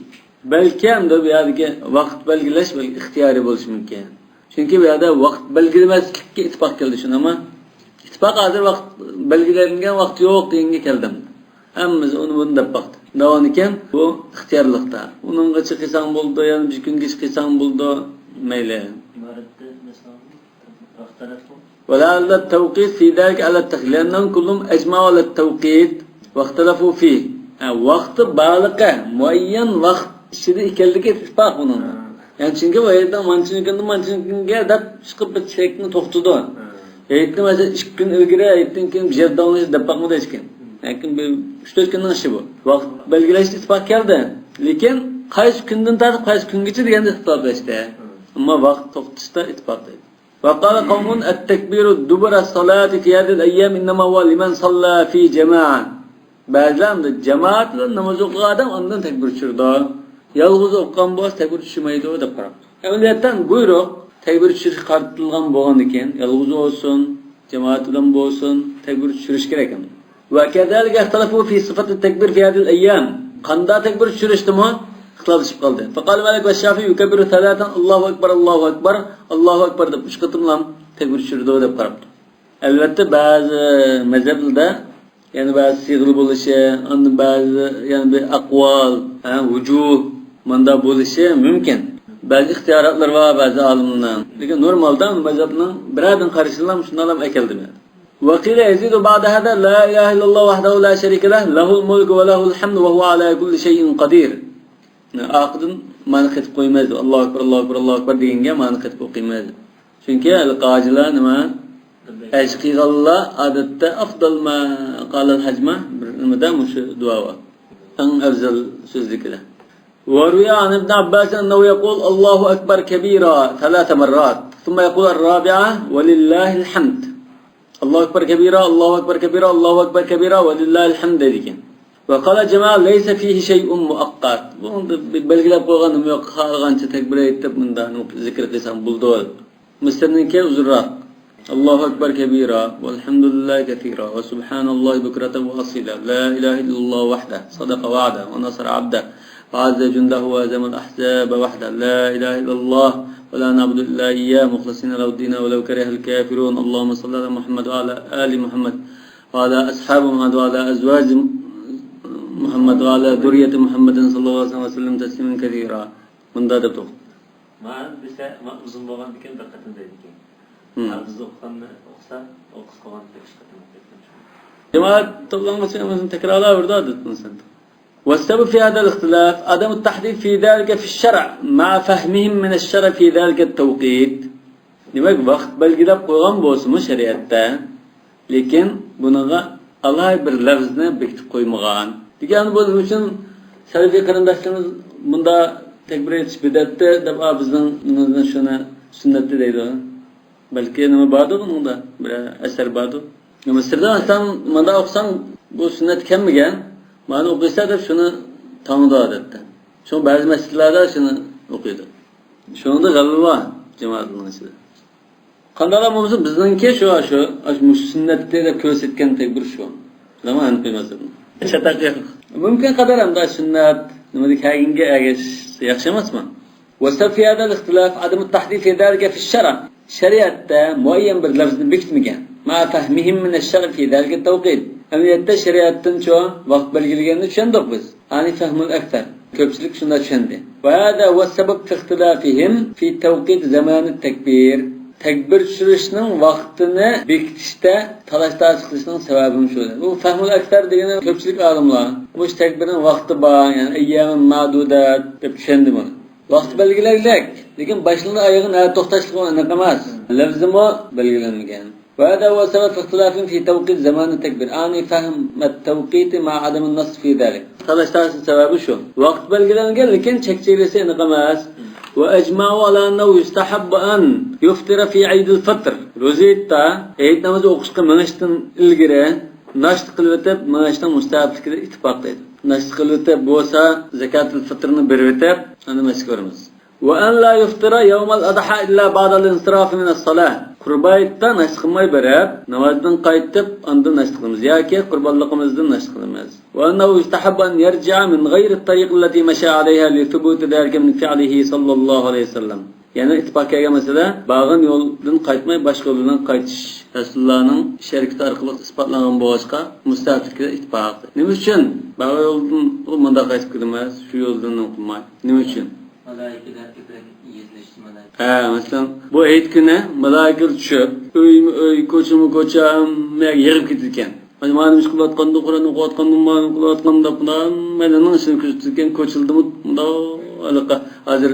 بەلكى ئەمدى بۇ يەردىكى ۋاقىت بەلگىلەش بەلكى ئىختىيارىي بولۇشى مۇمكىن. چۈنكى بۇ يەردە ۋاقىت بەلگىلىمەسلىككە ئىتتىپاق كەلدى، شۇنداقمۇ؟ ئىتتىپاق ھازىر ۋاقىت بەلگىلەنگەن ۋاقىت يوق دېگەنگە كەلدىم. ھەممىسى ئۇنى بۇنى دەپ باقتى. دەۋامىكەن، بۇ ئىختىيارلىقتا. ئۇنىڭغىچە قىلساڭ بولىدۇ، يەنە بىر كۈنگىچە قىلساڭ بولىدۇ. مەيلى. ئىبارەتتە مەسىلەن، ۋاقىت تەلەپ بۇ. ولعل التوقيت في ذلك على التخيير، لأنهم كلهم أجمعوا على التوقيت واختلفوا فيه. ھە، ۋاقتى بارلىقى، مۇئەييەن ۋاقىت ئىچىدە ئىكەنلىكى ئىتتىپاق ئۇنىڭ. ھە. يەنى چۈنكى بۇ ھېيتنىڭ مانچە كۈنىدىن مانچە كۈنگە دەپ چىقىپ بىر چەكنى توختىتىدۇ. ھە. ھېيتنى مەسىلەن، ئىككى كۈن ئىلگىرى، ھېيتتىن كېيىن بىر يەردە داۋاملىشىدۇ دەپ باقمىدى ھېچكىم. ھە. لېكىن بىر ئۈچ تۆت كۈننىڭ ئىشى بۇ. ۋاقىت بەلگىلەشتە ئىتتىپاق كەلدى. لېكىن قايسى كۈندىن تارتىپ قايسى كۈنگىچە دېگەندە ئىختىلاپلاشتى. ھە. ئەمما ۋاقىت توختىتىشتا ئىتتىپاق دەيدۇ. وقال قوم التكبير دبر الصلاة في هذه الأيام إنما هو لمن صلى في جماعة. بەزىلەر ئەمدى جامائەت بىلەن ناماز ئوقۇغان ئادەم ئاندىن تەكبىر چۈشۈرىدۇ. يالغۇز ئوقۇغان بولسا تەكبىر چۈشۈرمەيدۇ دەپ قاراپتۇ. ئەمەلىيەتتە بۇيرۇق تەكبىر چۈشۈرۈشكە قارىتىلغان بولغاندىكىن، يالغۇز بولسۇن، جامائەت بىلەن بولسۇن، تەكبىر چۈشۈرۈش كېرەك ئەمدى. وكذلك اختلفوا في صفة التكبير في هذه الأيام. قانداق تەكبىر چۈشۈرۈشتىمۇ ئىختىلاپلىشىپ قالدى. فقال مالك والشافعي يكبر ثلاثا، الله أكبر، الله أكبر، الله أكبر دەپ ئۈچ قېتىملام تەكبىر چۈشۈرىدۇ دەپ قاراپتۇ. ئەلۋەتتە، بەزى مەزھەپلەردە يەنە بەزى سىيغىلى بولۇشى، ئاندىن بەزى يەنە بىر ئەقۋال، ھە، ۋۇجۇھ، مۇنداق بولۇشى مۇمكىن. بەزى ئىختىياراتلار بار بەزى ئالىملارنىڭ. لېكىن نورمالدا مەزھەپنىڭ بىرەردىن قارىشىلا شۇنداقلا ئەكەلدىم. وقيل يزيد بعد هذا لا إله إلا الله وحده لا شريك له، له الملك وله الحمد وهو على كل شيء قدير. ئارقىدىن مانا قېتىپ قويمايدۇ. ئاللاھۇ ئەكبەر، ئاللاھۇ ئەكبەر، ئاللاھۇ ئەكبەر دېگەنگە مانا قېتىپ ئوقۇيمايدۇ. چۈنكى ھېلىقى ھاجىلار نېمە؟ ھەج قىلغانلار ئادەتتە أفضل ما قال الحاج ما بىر نېمىدە مۇشۇ دۇئا بار. ئەڭ ئەۋزەل سۆزلۈكىدە. وروي عن ابن عباس أنه يقول الله أكبر كبيرا ثلاث مرات ثم يقول الرابعة ولله الحمد. الله أكبر كبيرا، الله أكبر كبيرا، الله أكبر كبيرا ولله الحمد دەيدىكەن. وقال جماعة ليس فيه شيء مؤقت. بۇنىڭدا بەلگىلەپ قويغان نېمە يوق، خالىغانچە تەكبىر ئېيتىپ مۇنداق زىكىر قىلساڭ بولىدۇ. مۇسلىمنىڭكى ئۇزۇنراق. الله أكبر كبيرا والحمد لله كثيرا وسبحان الله بكرة وأصيلا لا إله إلا الله وحده صدق وعده ونصر عبده وعز جنده وهزم الأحزاب وحده لا إله إلا الله ولا نعبد إلا إياه مخلصين له الدين ولو كره الكافرون اللهم صل على محمد وعلى آل محمد وعلى أصحاب محمد وعلى أزواج محمد وعلى ذرية محمد صلى الله عليه وسلم وسلم تسليما كثيرا. مۇنداق دەپ توختىدى. مانا دېسە، ما ئۇزۇن بولغاندىكىن بىر قېتىم دەيدىكەن. ھىم. ھە، بىز ئوقۇغاننى ئوقۇسا، ئۇ قىسقا بولغاندىكىن ئۈچ قېتىم ئوقۇيدىكەن. جامائەت توپلانغۇچە ئۆزىنى تەكرارلاۋېرىدۇ ئادەتتىن سەن. والسبب في هذا الاختلاف عدم التحديد في ذلك في الشرع مع فهمهم من الشرع في ذلك التوقيت. دېمەك، ۋاقىت بەلگىلەپ قويغان بولسىمۇ شەرىئەتتە، لېكىن بۇنىڭغا ئالاھىدە بىر لەفزنى بېكىتىپ قويمىغان. لېكىن بۇ نېمە ئۈچۈن سەلەفىي قېرىنداشلىرىمىز بۇنداق تەكبىر ئېيتىش بىدئەتتە دەپ، ئا، بىزنىڭ، بىزنىڭ شۇنى سۈننەتتە دەيدۇ. بەلكى نېمە باردۇ بۇنىڭدا؟ بىر ئەسەر باردۇ. مىسىردا مەسىلەن، مۇنداق ئوقۇساڭ، بۇ سۈننەت كەلمىگەن، مانا ئوقۇيسەن دەپ شۇنى تاڭىدۇ ئادەتتە. شۇڭا بەزى مەسچىتلەردە شۇنى ئوقۇيدۇ. شۇنىڭدا غەلىبە بار جامائەتنىڭ ئىچىدە. قانداقلا بولمىسۇن، بىزنىڭكى شۇ، شۇ، شۇ مۇشۇ سۈننەتتە دەپ كۆرسەتكەن تەكبىر شۇ. بىلەمۇ ھەنىپىي مەزھەپنىڭ. چاتاق يوق. مۇمكىن قەدەر ئەمدى سۈننەت، نېمىدە كەلگەنگە ئەگىشىش ياخشى ئەمەسمۇ؟ والسبب في هذا الاختلاف عدم التحديد في ذلك في الشرع. شەرىئەتتە مۇئەييەن بىر لەفزنى بېكىتمىگەن. مع فهمهم من الشرع في ذلك التوقيت. ئەمەلىيەتتە شەرىئەتتىن شۇ ۋاقىت بەلگىلىگەننى چۈشەندۇق بىز. يەنى فهم الأكثر. كۆپچىلىك شۇنداق چۈشەندى. وهذا هو السبب في اختلافهم في توقيت زمان التكبير. تەكبىر چۈشۈرۈشنىڭ ۋاقتىنى بېكىتىشتە تالاش-تارتىش قىلىشنىڭ سەۋەبىمۇ شۇ. بۇ فهم الأكثر دېگىنى كۆپچىلىك ئالىملار مۇشۇ تەكبىرنىڭ ۋاقتى بار، يەنى أياما معدودات دەپ چۈشەندى بۇنى. ۋاقتى بەلگىلەنگەن، لېكىن باشلىنىدىغان ئايىغى نەدە توختاشلىقى ئېنىق ئەمەس. لەفزىمۇ بەلگىلەنمىگەن. وهذا هو سبب اختلافهم في توقيت زمان التكبير. يەنى فهم التوقيت مع عدم النص في ذلك. تالاش-تارتىشنىڭ سەۋەبى شۇ. ۋاقىت بەلگىلەنگەن، لېكىن چەك-چېگرىسى ئېنىق ئەمەس. وأجمعوا على أنه يستحب أن يفطر في عيد الفطر. روزا ھېيتتا ھېيت نامىزى ئوقۇشقا مېڭىشتىن ئىلگىرى ناشتا قىلىۋېتىپ مېڭىشنىڭ مۇستەھەبلىكىدە ئىتتىپاق دەيدۇ. ناشتا قىلىۋېتىپ بولسا زاكاتۇل فىترنى بېرىۋېتىپ، ئاندىن مەسچىتكە بارىمىز. وأن لا يفطر يوم الأضحى إلا بعد الانصراف من الصلاة. قۇربان ھېيتتا ناشتا قىلماي بېرىپ، نامازدىن قايتىپ، ئاندىن ناشتا قىلىمىز ياكى قۇربانلىقىمىزدىن ناشتا قىلىمىز. وأنه يستحب أن يرجع من غير الطريق التي مشى عليها لثبوت ذلك من فعله صلى الله عليه وسلم. يەنە ئىتتىپاق كەلگەن مەسىلە، بارغان يولدىن قايتماي، باشقا يول بىلەن قايتىش رەسۇلۇللانىڭ ئىش ھەرىكىتى ئارقىلىق ئىسپاتلانغان بولغاچقا، مۇستەھەبلىكىدە ئىتتىپاق. نېمە ئۈچۈن بارغان يولدىن مۇنداق قايتىپ كېلىمىز، شۇ يولدىن قىلماي؟ نېمە ئۈچۈن؟ مالائىكىلەر كۆپرەك يېزىلىشتى، مالائىكە. ھە، مەسىلەن، بۇ ھېيت كۈنى مالائىكىلەر چۈشۈپ، ئۆيمۇ ئۆي، كوچىمۇ كوچا، ھەممە يەرگە يېغىپ كېتىدىكەن. مانا نېمە ئىش قىلىۋاتقاندۇ، قۇرئان ئوقۇۋاتقاندۇ، مانا نېمە قىلىۋاتقاندۇ دەپ، مانا ھەممىنىڭ ئىشىنى كۆزىتىدىكەن، كوچىلىرىمۇ مۇنداق ھېلىقى ھازىر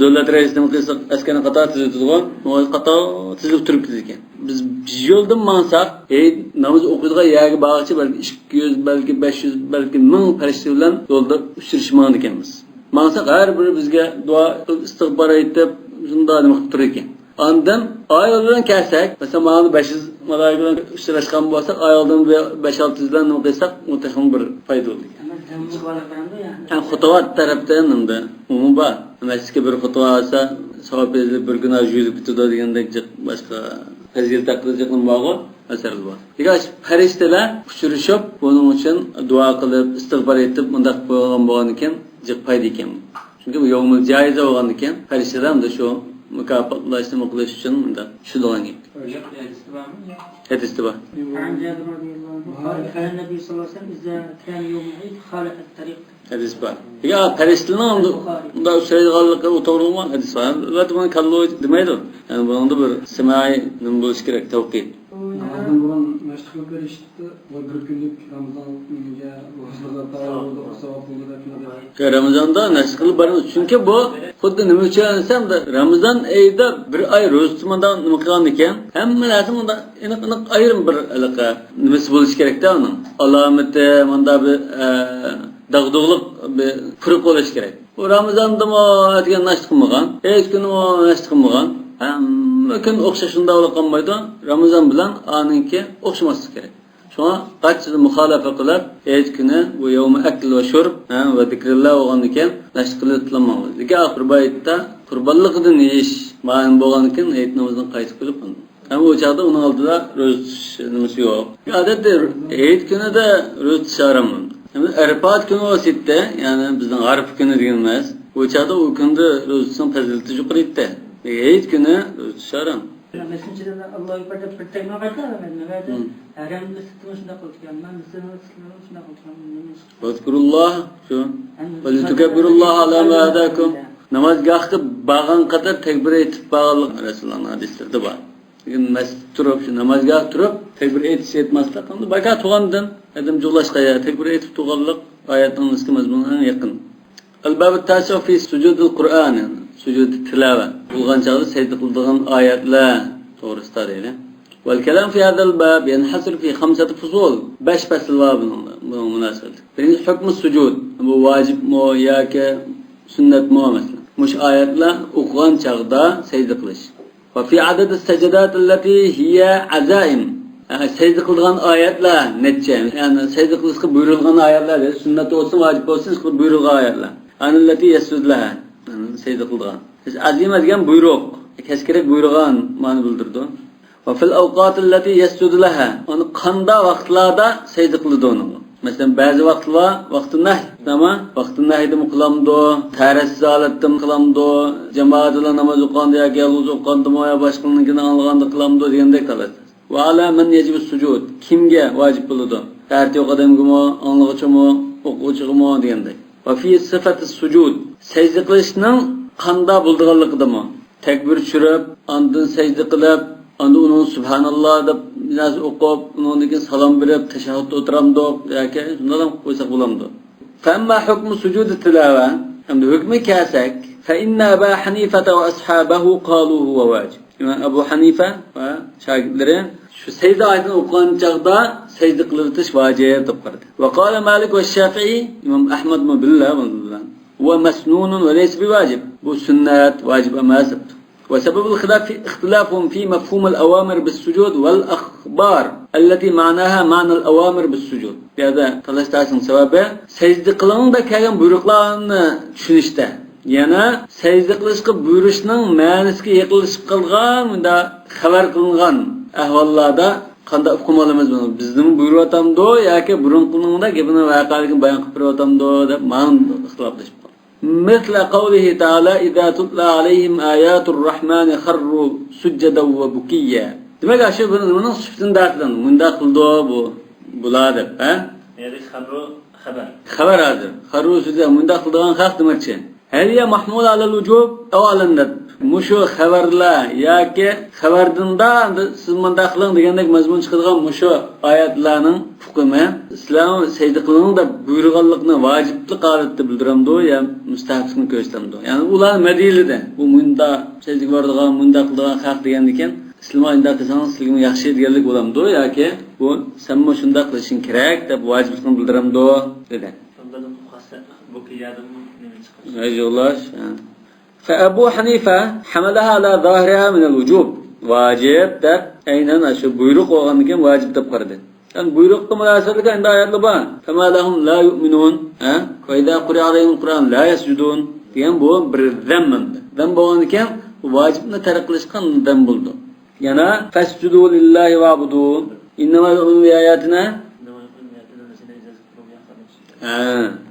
دۆلەت رەئىسى نېمە قىلسا، ئەسكەرنى قاتار تىزىۋېتىدىغۇ، مانا قاتار تىزىلىپ تۇرۇپ كېتىدىكەن. بىز، بىز يولدىن ماڭساق، ھېيت نامىزى ئوقۇيدىغان يەرگە بارغۇچە بەلكى ئىككى يۈز، بەلكى بەش يۈز، بەلكى مىڭ پەرىشتە بىلەن يولدا ئۇچرىشىپ ماڭىدىكەنمىز. ماڭساق، ھەر بىرى بىزگە دۇئا قىلىپ، ئىستىغپار ئېيتىپ، شۇنداق نېمە قىلىپ تۇرىدىكەن. ئاندىن ئايال بىلەن كەلسەك، مەسىلەن، ماڭا بەش يۈز مالايىكە بىلەن ئۇچراشقان بولساق، ئايالدىن بىر بەش-ئالتە يۈز بىلەن نېمە قىلساق، ئۇ تېخىمۇ بىر پايدا بولىدىكەن. ئەمما دەملىك بالا بارامدۇ يا؟ ھەم خۇتۇۋا تەرەپتىن ئەمدى ئۇمۇ بار. مەسچىتكە بىر خۇتۇۋا ئالسا، ساۋاب يېزىلىپ، بىر گۇناھ يۇيۇلۇپ كېتىدۇ دېگەندەك جىق باشقا پەزىلەت ھەققىدە جىق نېمە بارغۇ؟ ئەسەرلىرى بار. لېكىن پەرىشتىلەر ئۇچرىشىپ، بۇنىڭ ئۈچۈن دۇئا قىلىپ، ئىستىغپار ئېيتىپ، مۇنداق قىلغان بولغاندىكىن جىق پايدا ئىكەن. چۈنكى بۇ يومۇل جائىزە بولغاندىكىن، پەرىشتىلەر ئەمدى شۇ مۇكاپاتلاش، نېمە قىلىش ئۈچۈن مۇنداق چۈشىدىغان گەپ. ھەدىستە بارمۇ؟ ھەدىستە بار. عن جابر رضي الله عنه قال كان النبي صلى الله عليه وسلم إذا كان يوم العيد خالف الطريق. ھەدىس بار. يا پەرىشتىنىڭ ئۇندا ئۇچرايدىغانلىقى ئۇ توغرىلىما ھەدىس بار. ئەلۋەتتە بۇنى كاللا ئوي دېمەيدۇ. يەنى بۇنىڭدا بىر سىمائىي نېمە بولۇشى كېرەك، تەۋقىت. نامازدىن بۇرۇن مەشىق قىلىپ بېرىشتە ۋە بىر كۈنلۈك رامىزان نېمىگە روزىغا تاۋاب بولىدۇ، ساۋاب بولىدۇ دەپ نېمە دەپ. يا رامىزاندا مەشىق قىلىپ بارىمىز. چۈنكى بۇ خۇددى نېمە ئۈچۈن دېسەم، رامىزان ئېيىدا بىر ئاي روزا تۇتۇپ مۇنداق نېمە قىلغاندىكىن، ھەممە نەرسە مۇنداق ئېنىق-ئېنىق ئايرىم بىر ھېلىقى نېمىسى بولۇشى كېرەكتە ئۇنىڭ. ئالامىتى، مۇنداق بىر، ئە، داغدۇغىلىق بىر پۇرىقى بولۇشى كېرەك. ئۇ رامىزاندىمۇ ئەتىگەن ناشتا قىلمىغان، ھېيت كۈنىمۇ ناشتا قىلمىغان. ھەممە كۈن ئوخشاش شۇنداق بولۇپ قالمايدۇ. رامىزان بىلەن ئانىڭكى ئوخشىماسلىقى كېرەك. شۇڭا قاچىدا مۇخالىپە قىلىپ، ھېيت كۈنى بۇ يەۋمۇ ئەكل ۋە شۇرب، ھە، ۋە زىكرىللا بولغاندىكىن ناشتا قىلىپ تۇرماڭلار. لېكىن ئاخىر بۇ ھېيتتا قۇربانلىقىدىن يېيىش مەلۇم بولغاندىكىن ھېيت نامىزىنى قايتا قىلىپ ئۇ چاغدا ئۇنىڭ ئالدىدا روزا تۇتۇش نېمىسى يوق. ئادەتتە ھېيت كۈنىدە روزا تۇتۇش ھارام. ئەمما ئەرپات كۈنى بولسا ئىدى، يەنى بىزنىڭ ئارپا كۈنى دېگىنىمىز، ئۇ چاغدا ئۇ كۈندە روزا تۇتساڭ پەزىلىتى يۇقىرى ئىدى. ھېيت كۈنى روزا تۇتۇش ھارام. مەسىلەن، ئىچىدە ئاللاھۇ ئەكبەر دەپ بىر تەگمە قايتا ئالىمەن. نۆۋەتتە ھەرەمدە سىتىمۇ شۇنداق قىلىدىكەن. مەن مۇسلىمانلار شۇنداق قىلىدىكەن. ۋەزكۇرۇللاھ، شۇ. ۋەلىتۇكەببىرۇللاھ ئالا ما ھەداكۇم. نامازگاھقا بارغان قەدەر تەكبىر ئېيتىپ بارغانلىق رەسۇلۇللاھنىڭ ھەدىسلىرىدە بار. لېكىن مەسچىتتە تۇرۇپ، شۇ نامازگاھقا تۇرۇپ، تەكبىر ئېيتىش ئېيتماسلىق، ئەمدى باكا تۇرغاندىن، ئادەم جۇغلاشقا يا تەكبىر ئېيتىپ تۇرغانلىق ئايەتنىڭ نىسكى مەزمۇنىغا ئېنىق يېقىن. الباب التاسع في سجود القرآن، سجود تىلاۋە. ئوقۇغان چاغدا سەجدە قىلىدىغان ئايەتلەر توغرىسىدا دەيدۇ. والكلام في هذا الباب ينحصر في خمسة فصول. بەش پەسىل بار بۇنىڭدا، بۇنىڭ مۇناسىۋەتلىك. بىرىنچىسى، حكم السجود. بۇ ۋاجىپمۇ ياكى سۈننەتمۇ، مەسىلەن. مۇشۇ ئايەتلەر ئوقۇغان چاغدا سەجدە قىلىش. وفي عدد السجدات التي هي عزائم. يەنى سەجدە قىلىدىغان ئايەتلەر نەچچە؟ يەنى سەجدە قىلىشقا بۇيرۇلغان ئايەتلەر، سۈننەت بولسۇن، ۋاجىپ بولسۇن، ئىشقىلىپ بۇيرۇلغان ئايەتلەر. عن التي يسجد لها. يەنى سەجدە قىلىدىغان. ئەزىمە دېگەن بۇيرۇق، كەچ كېرەك بۇيرۇغان مەنىنى بىلدۈرىدۇ. وفي الأوقات التي يسجد لها. ئۇنى قانداق ۋاقىتلاردا سەجدە قىلىدۇ ئۇنىڭغا؟ مەسىلەن، بەزى ۋاقىتلار ۋاقتى نەھي، ئەمما ۋاقتى نەھيدىمۇ قىلامدۇ، تەرەتسىز ھالەتتىمۇ قىلامدۇ، جامائەت بىلەن ناماز ئوقۇغاندا ياكى يالغۇز ئوقۇغاندىمۇ يا باشقىلارنىڭكىنى ئاڭلىغاندا قىلامدۇ دېگەندەك تەلەپ. وعلى من يجب السجود. كىمگە ۋاجىپ بولىدۇ؟ ئەتىيوق ئادەمگىمۇ، ئاڭلىغۇچىمۇ، ئوقۇغۇچىغىمۇ دېگەندەك. وفي صفة السجود. سەجدە قىلىشنىڭ قانداق بولىدىغانلىقىدىمۇ؟ تەكبىر چۈشۈرۈپ، ئاندىن سەجدە قىلىپ، ئاندىن ئۇنىڭ سۇبھاناللا دەپ بىر نەرسە ئوقۇپ، ئۇنىڭدىن كېيىن سالام بېرىپ، تەشەھھۇدتا ئولتۇرامدۇق ياكى شۇنداقلا قويساق بولامدۇ؟ فأما حكم سجود التلاوة، ئەمدى ھۆكمىگە كەلسەك، فإن أبا حنيفة وأصحابه قالوا هو واجب. ئىمام ئەبۇ ھەنىفە ۋە شاگىرتلىرى شۇ سەجدە ئايىتىنى ئوقۇغان چاغدا سەجدە قىلىۋېتىش ۋاجىپ دەپ قارىدى. وقال مالك والشافعي، ئىمام ئەھمەدمۇ بىللە بۇنىڭ بىلەن. هو مسنون وليس بواجب. بۇ سۈننەت، ۋاجىپ ئەمەس دەپتۇ. وسبب الخلاف اختلافهم في مفهوم الأوامر بالسجود والأخبار التي معناها معنى الأوامر بالسجود. بۇ يەردە تالاش-تارتىشنىڭ سەۋەبى سەجدە قىلىڭ دەپ كەلگەن بۇيرۇقلارنى چۈشىنىشتە. يەنە سەجدە قىلىشقا بۇيرۇشنىڭ مەنىسىگە يېقىنلىشىپ قالغان، مۇنداق خەۋەر قىلىنغان ئەھۋاللاردا قانداق ئۇقۇم ئالىمىز بۇنى؟ بىزنىمۇ بۇيرۇۋاتامدۇ ياكى بۇرۇنقىنىڭدا گېپىنى، ۋەقەلىكىنى بايان قىلىپ بېرىۋاتامدۇ دەپ مانا ئىختىلاپلىشىپ قالدى. مثل قوله تعالى: إذا تتلى عليهم آيات الرحمن خروا سجدا وبكيا. دېمەك، ئاشۇ بىر نېمىنىڭ سۈپىتىنى دەۋاتىدۇ، مۇنداق قىلىدۇ بۇ، بۇلار دەپ، ھە؟ يەنى خروا خەۋەر. خەۋەر ھازىر. خروا سجدا، مۇنداق قىلىدىغان خەق دېمەكچى. هل هي محمولة على الوجوب أو على الندب؟ مۇشۇ خەۋەرلەر ياكى خەۋەردىن دا سىز مۇنداق قىلىڭ دېگەندەك مەزمۇن چىقىدىغان مۇشۇ ئايەتلەرنىڭ ئۇقۇمى سىلەر سەجدە قىلىڭ دەپ بۇيرۇغانلىقنى ۋاجىپلىق ھالەتتە بىلدۈرەمدۇ يا مۇستەھەبلىقنى كۆرسىتەمدۇ؟ يەنى ئۇلارنى مەدھىيلىدى. بۇ مۇنداق سەجدىگە بارىدىغان، مۇنداق قىلىدىغان خەق دېگەندىكىن، سىلەرمۇ ئۇنداق قىلساڭلار سىلەرگىمۇ ياخشى دېگەنلىك بولامدۇ ياكى بۇ سەنمۇ شۇنداق قىلىشىڭ كېرەك دەپ ۋاجىپلىقنى بىلدۈرەمدۇ؟ دېدى. شۇنداق قىلسا بۇ كىيادىمۇ نېمە چىقىرىش؟ ئەي يولداش، ھە. فأبو حنيفة حملها على ظاهرها من الوجوب. ۋاجىپ دەپ، ئەينەن شۇ بۇيرۇق بولغاندىكىن ۋاجىپ دەپ قارىدى. يەنى بۇيرۇققا مۇناسىۋەتلىك ئەمدى ئايەتلەر بار. فما لهم لا يؤمنون، ھە؟ وإذا قرئ عليهم القرآن لا يسجدون دېگەن بۇ بىر زەم ئەمدى. زەم بولغاندىكىن ۋاجىپنى تەرك قىلىشقا زەم بولىدۇ. يەنە فاسجدوا لله واعبدوا. إنما يؤمن بآياتنا. ھە،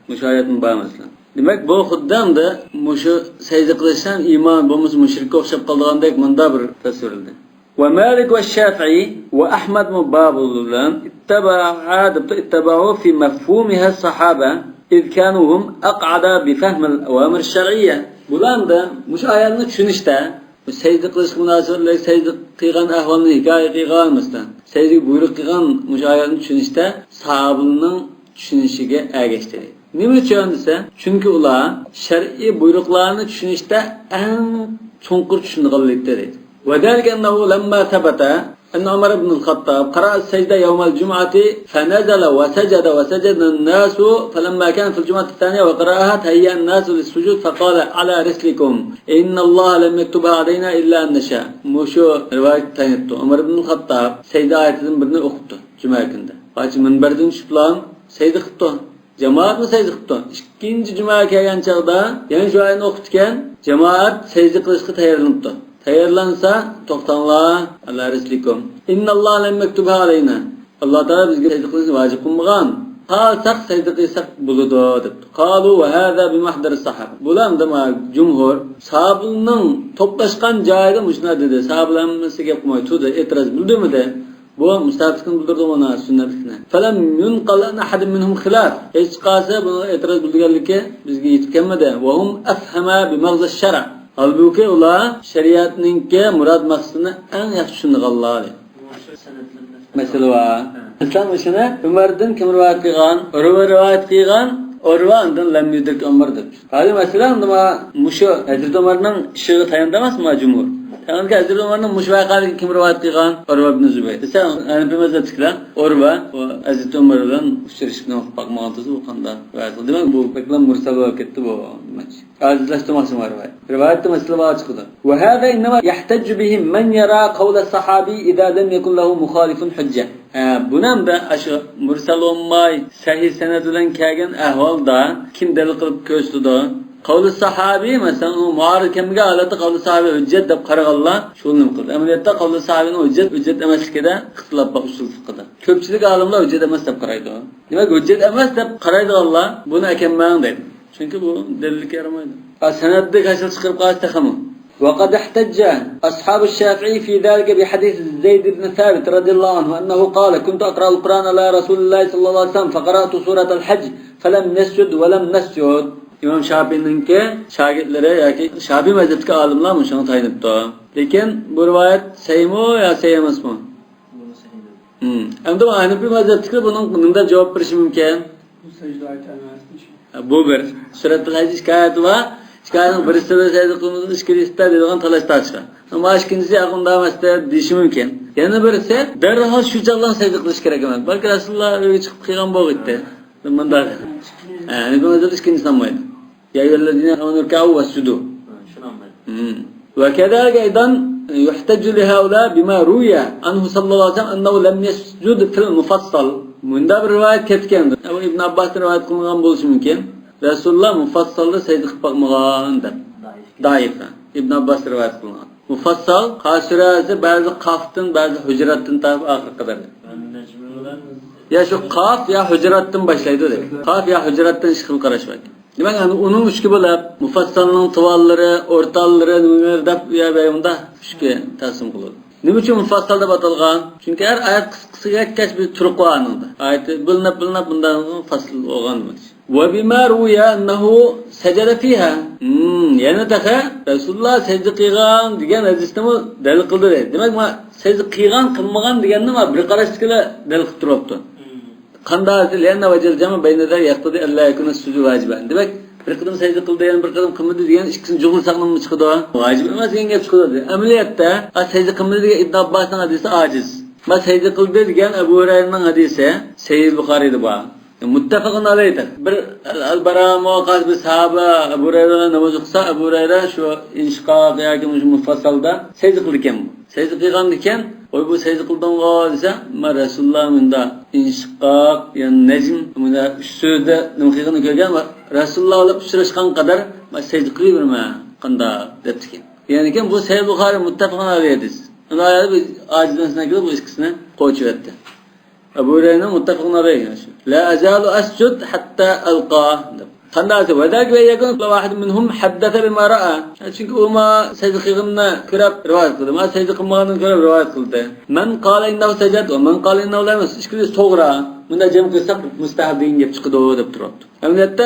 مۇشۇ ئايەتمۇ بار مەسىلەن. دېمەك، بۇ خۇددى ئەمدى مۇشۇ سەجدە قىلىش ھەم ئىمان بولمىسا مۇشرىككە ئوخشاپ قالىدىغاندەك مۇندا بىر تەسۋىرلىدى. ومالك والشافعي وأحمد مۇ بار بولىدۇ بىلەن اتبعها دەپتۇ، اتبعوا في مفهومها الصحابة إذ كانوا هم أقعد بفهم الأوامر الشرعية. بۇلار ئەمدى مۇشۇ ئايەتنى چۈشىنىشتە سەجدە قىلىشقا مۇناسىۋەتلىك سەجدە قىلغان ئەھۋالنى ھېكايە قىلغان، مەسىلەن، سەجدىگە بۇيرۇق قىلغان مۇشۇ ئايەتنى چۈشىنىشتە ساھابىلەرنىڭ چۈشىنىشىگە ئەگەشتى. نېمە ئۈچۈن دېسە، چۈنكى ئۇلار شەرئىي بۇيرۇقلارنى چۈشىنىشتە ئەڭ چوڭقۇر چۈشىنىدىغانلىقتا دەيدۇ. وذلك أنه لما ثبت أن عمر بن الخطاب قرأ السجدة يوم الجمعة فنزل وسجد وسجد الناس، فلما كان في الجمعة الثانية وقرأها تهيأ الناس للسجود فقال: على رسلكم، إن الله لم يكتبها علينا إلا أن نشاء. مۇشۇ رىۋايەت تايىنىپتۇ. ئۆمەر ئىبن خەتتاب سەجدە ئايىتىدىن بىرنى ئوقۇپتۇ جۈمە كۈنىدە. قاچا مىنبەردىن چۈشۈپلا سەجدە قىپتۇ. جامائەتمۇ سەجدە قىپتۇ. ئىككىنچى جۈمەگە كەلگەن چاغدا يەنە شۇ ئايەتنى ئوقۇپتىكەن، جامائەت سەجدە قىلىشقا تەييارلىنىپتۇ. تەييارلانسا، توختاڭلار، ئەلا رىسلىكۇم. ئىنناللاھا لەم يەكتۇبھا ئەلەينا. ئاللا تائالا بىزگە سەجدە قىلىشنى ۋاجىپ قىلمىغان. خالىساق سەجدە قىلساق بولىدۇ، دەپتۇ. قالۇ ۋە ھازا بىمەھزەرىس ساھابە. بۇلار ئەمدى ما جۇمھۇر ساھابىلەرنىڭ توپلاشقان جايىدا مۇشۇنداق دېدى. ساھابىلەر ھەممىسى گەپ قىلماي تۇردى، ئېتىراز بىلدۈرمىدى. بۇ مۇستەھەبلىكنى بىلدۈرىدۇ مانا سۈننەتلىكنى. فلم ينقل عن أحد منهم خلاف. ھېچقايسى بۇنىڭغا ئېتىراز بىلدۈرگەنلىكى بىزگە يېتىپ كەلمىدى. وهم أفهم بمغزى الشرع. ھالبۇكى، ئۇلار شەرىئەتنىڭكى مۇراد مەقسىتىنى ئەڭ ياخشى چۈشىنىدىغانلار. مەسىلە بار. مەسىلەن، مۇشۇنى ئۆمەردىن كىم رىۋايەت قىلغان؟ ئۇرۋا رىۋايەت قىلغان. ئۇرۋا ئاندىن لەم يۇدرىك ئۆمەر دەپ. ھازىر مەسىلەن، مۇشۇ ھەزرىتى ئۆمەرنىڭ ئىشىغا تايىنىدۇ ئەمەسمۇ جۇمھۇر؟ تايىنىدىكى ھەزرىتى ئۆمەرنىڭ مۇشۇ ۋەقەلىكىنى كىم رىۋايەت قىلغان؟ ئۇرۋا ئىبن زۇبەير. دېسە، ھەنەفىي مەزھەپتىكىلەر ئۇرۋا ئۇ ھەزرىتى ئۆمەر بىلەن ئۇچرىشىپ باقمىغان تۇرسا، ئۇ قانداق رىۋايەت قىلدى؟ دېمەك، بۇ بەكلا مۇرسەل بولۇپ كەتتى بۇ. ئاجىزلاشتۇرماقچى بۇ رىۋايەت. رىۋايەتتە مەسىلە بار چىقىدۇ. وهذا إنما يحتج به من يرى قول الصحابي إذا لم يكن له مخالف حجة. ھە، بۇنى ئەمدى ئاشۇ مۇرسەل بولماي سەھىھ سەنەد بىلەن كەلگەن ئەھۋالدا كىم دەلىل قىلىپ كۆرسىتىدۇ؟ قەۋلى ساھابى، مەسىلەن، ئۇ مۇئارىزە كەلمىگەن ھالەتتە قەۋلى ساھابى ھۆججەت دەپ قارىغانلار شۇ نېمە قىلدى؟ ئەمەلىيەتتە قەۋلى ساھابىنىڭ ھۆججەت، ھۆججەت ئەمەسلىكىدە ئىختىلاپ بار ئۇسۇل فىقھىدا. كۆپچىلىك ئالىملار ھۆججەت ئەمەس دەپ قارايدۇ. دېمەك، ھۆججەت ئەمەس دەپ قارايدىغانلار بۇنى ئەكەلمەڭ دەيدۇ. چۈنكى بۇ دەلىلگە يارىمايدۇ. ھە، سەنەددە كاشىل چىقىرىپ قالسا تېخىمۇ. وقد احتج أصحاب الشافعي في ذلك بحديث زيد بن ثابت رضي الله عنه أنه قال: كنت أقرأ القرآن على رسول الله صلى الله عليه وسلم فقرأت سورة الحج فلم يسجد ولم نسجد. ئىمام شاپىئىنىڭكى شاگىرتلىرى ياكى شاپىئىي مەزھەپتىكى ئالىملار مۇشۇنىڭغا تايىنىپتۇ. لېكىن بۇ رىۋايەت سەھىھمۇ يا سەھىھ ئەمەسمۇ؟ بۇ سەھىھ. ھىم. ئەمدى بۇ ھەنەفىي مەزھەپتىكىلەر بۇنىڭ نېمە دەپ جاۋاب بېرىشى مۇمكىن؟ بۇ سەجدە ئايىتى ئەمەس. بۇ بىر. سۈرەتۇل ھەج ئىككى ئايەت بار. ئىككى ئايەتنىڭ بىرسىدە سەجدە قىلمىسا، ئىككىنچىسىدە دەيدىغان تالاش تارتىشقا. ئەمما ئىككىنچىسى ياق، ئۇنداق ئەمەس دەپ دېيىشى مۇمكىن. يەنە بىرسى دەرھال شۇ چاغلا سەجدە قىلىش كېرەك ئەمەس. بەلكى رەسۇلۇللا ئۆيگە چىقىپ قىلغان بولغىيتتى. مۇنداق. ھە، ئەنە بۇ ئىككىنچىسى ئالمايدۇ. يا أيها الذين آمنوا اركعوا واسجدوا. ھە، شۇنى ئالمايدۇ. ھىم. وكذلك أيضا يحتج لهؤلاء بما روي عنه صلى الله عليه وسلم أنه لم يسجد في المفصل. مۇنداق بىر رىۋايەت كەپتىكەن. ئۇ ئىبن ئابباستىن رىۋايەت قىلىنغان بولۇشى مۇمكىن. رەسۇلۇللا مۇفەسسەلدە سەجدە قىلىپ باقمىغان دەپ. دائىفە. ئىبن ئابباس رىۋايەت قىلغان. مۇفەسسەل، قاف سۈرەسى بەزى قافتىن، بەزى ھۇجراتتىىن تارتىپ ئاخىرقى قەدەر. يا شۇ قاف يا ھۇجراتتىن باشلايدۇ دەيدۇ. قاف يا ھۇجراتتىن ئىككى خىل قاراش بار. دېمەك، ئەنە ئۇنىڭ ئۈچكە بۆلۈپ، مۇفەسسەلنىڭ تۇۋاللىرى، ئورتاللىرى، نېمىلىرى دەپ، يا بەيمۇندا ئۈچكە تەقسىم قىلىدۇ. نېمە ئۈچۈن مۇفەسسەل دەپ ئاتالغان؟ چۈنكى ھەر ئايەت قىسقا قىسقا كەتكەچ بىر تۇرقى بار ئۇنىڭدا. ئايىتى بۆلۈنۈپ بۆلۈنۈپ بۇنداق فەسىل بولغان. وبما روي أنه سجد فيها. مم، يەنە تېخى رەسۇلۇللا سەجدە قىلغان دېگەن ھەدىسنىمۇ دەلىل قىلدى دەيدۇ. دېمەك، ما سەجدە قىلغان، قىلمىغان دېگەننى ما بىر قاراشتىكىلا دەلىل قىلىپ تۇرۇپتۇ. قانداق؟ لأن وجه الجمع بين ذلك يقتضي ألا يكون السجود واجبا. دېمەك، بىر قېتىم سەجدە قىلدى، يەنە بىر قېتىم قىلمىدى دېگەن ئىككىسىنى جۇغلىساقلا نېمە چىقىدۇ؟ ۋاجىپ ئەمەس دېگەن گەپ چىقىدۇ. ئەمەلىيەتتە، ئا، سەجدە قىلمىدى دېگەن ئىبن ئابباسنىڭ ھەدىسى ئاجىز. ما سەجدە قىلدى دېگەن ئەبۇ ھۇرەيرىنىڭ ھەدىسى سەھىھ بۇخارىيدا بار. مۇتتەپەقۇن ئەلەيھ. بىر ئەل-، ئەلبارامۇ قايسى بىر ساھابە ئەبۇ ھۇرەيرە بىلەن ناماز ئوقۇسا، ئەبۇ ھۇرەيرە شۇ ئىنشىقاق ياكى مۇشۇ مۇفەسسەلدا سەجدە قىلىدىكەن. سەجدە قىلغاندىكەن، ۋاي، بۇ سەجدە قىلدىڭغۇ دېسە، مەن رەسۇلۇللا مۇنداق ئىنشىقاق يا نەجم مۇنداق ئۈچ سۆزدە نېمە قىلغىنىنى كۆرگەن ۋە رەسۇلۇللا بىلەن ئۇچراشقان قەدەر مەن سەجدە قىلىۋېرىمەن، قانداق دەپتىكەن. يەنىكەن بۇ سەھىھ بۇخارى مۇتتەپەقۇن ئەلەيھ ھەدىس. ئۇندا ئايەت بىر ئاجىزلەنسىنە كېلىپ بۇ ئىككىسىنى قوچۇۋەتتى. ئەبۇ ھۇرەيرىنىڭ مۇتتەپەقۇن ئەلەيھ. لا ئەزالۇ ئەسجۇد ھەتتا ئەلقا دەپ. قانداق دېسە، ۋەزالىكە بىئەن يەكۇنە كۇللۇ ۋاھىدىن مىنھۇم ھەددەسە بىما رائا. چۈنكى ئۇ ما سەجدە قىلغىنىنى كۆرۈپ رىۋايەت قىلدى، ما سەجدە قىلمىغاننى كۆرۈپ رىۋايەت قىلدى. مەن قالە ئىننەھۇ سەجەد ۋە مەن قالە ئىننەھۇ لەم يەسجۇد. ئىككىلىسى توغرا. بۇنداق جەم قىلساق مۇستەھەب دېگەن گەپ چىقىدۇ دەپ تۇرۇپتۇ. ئەمەلىيەتتە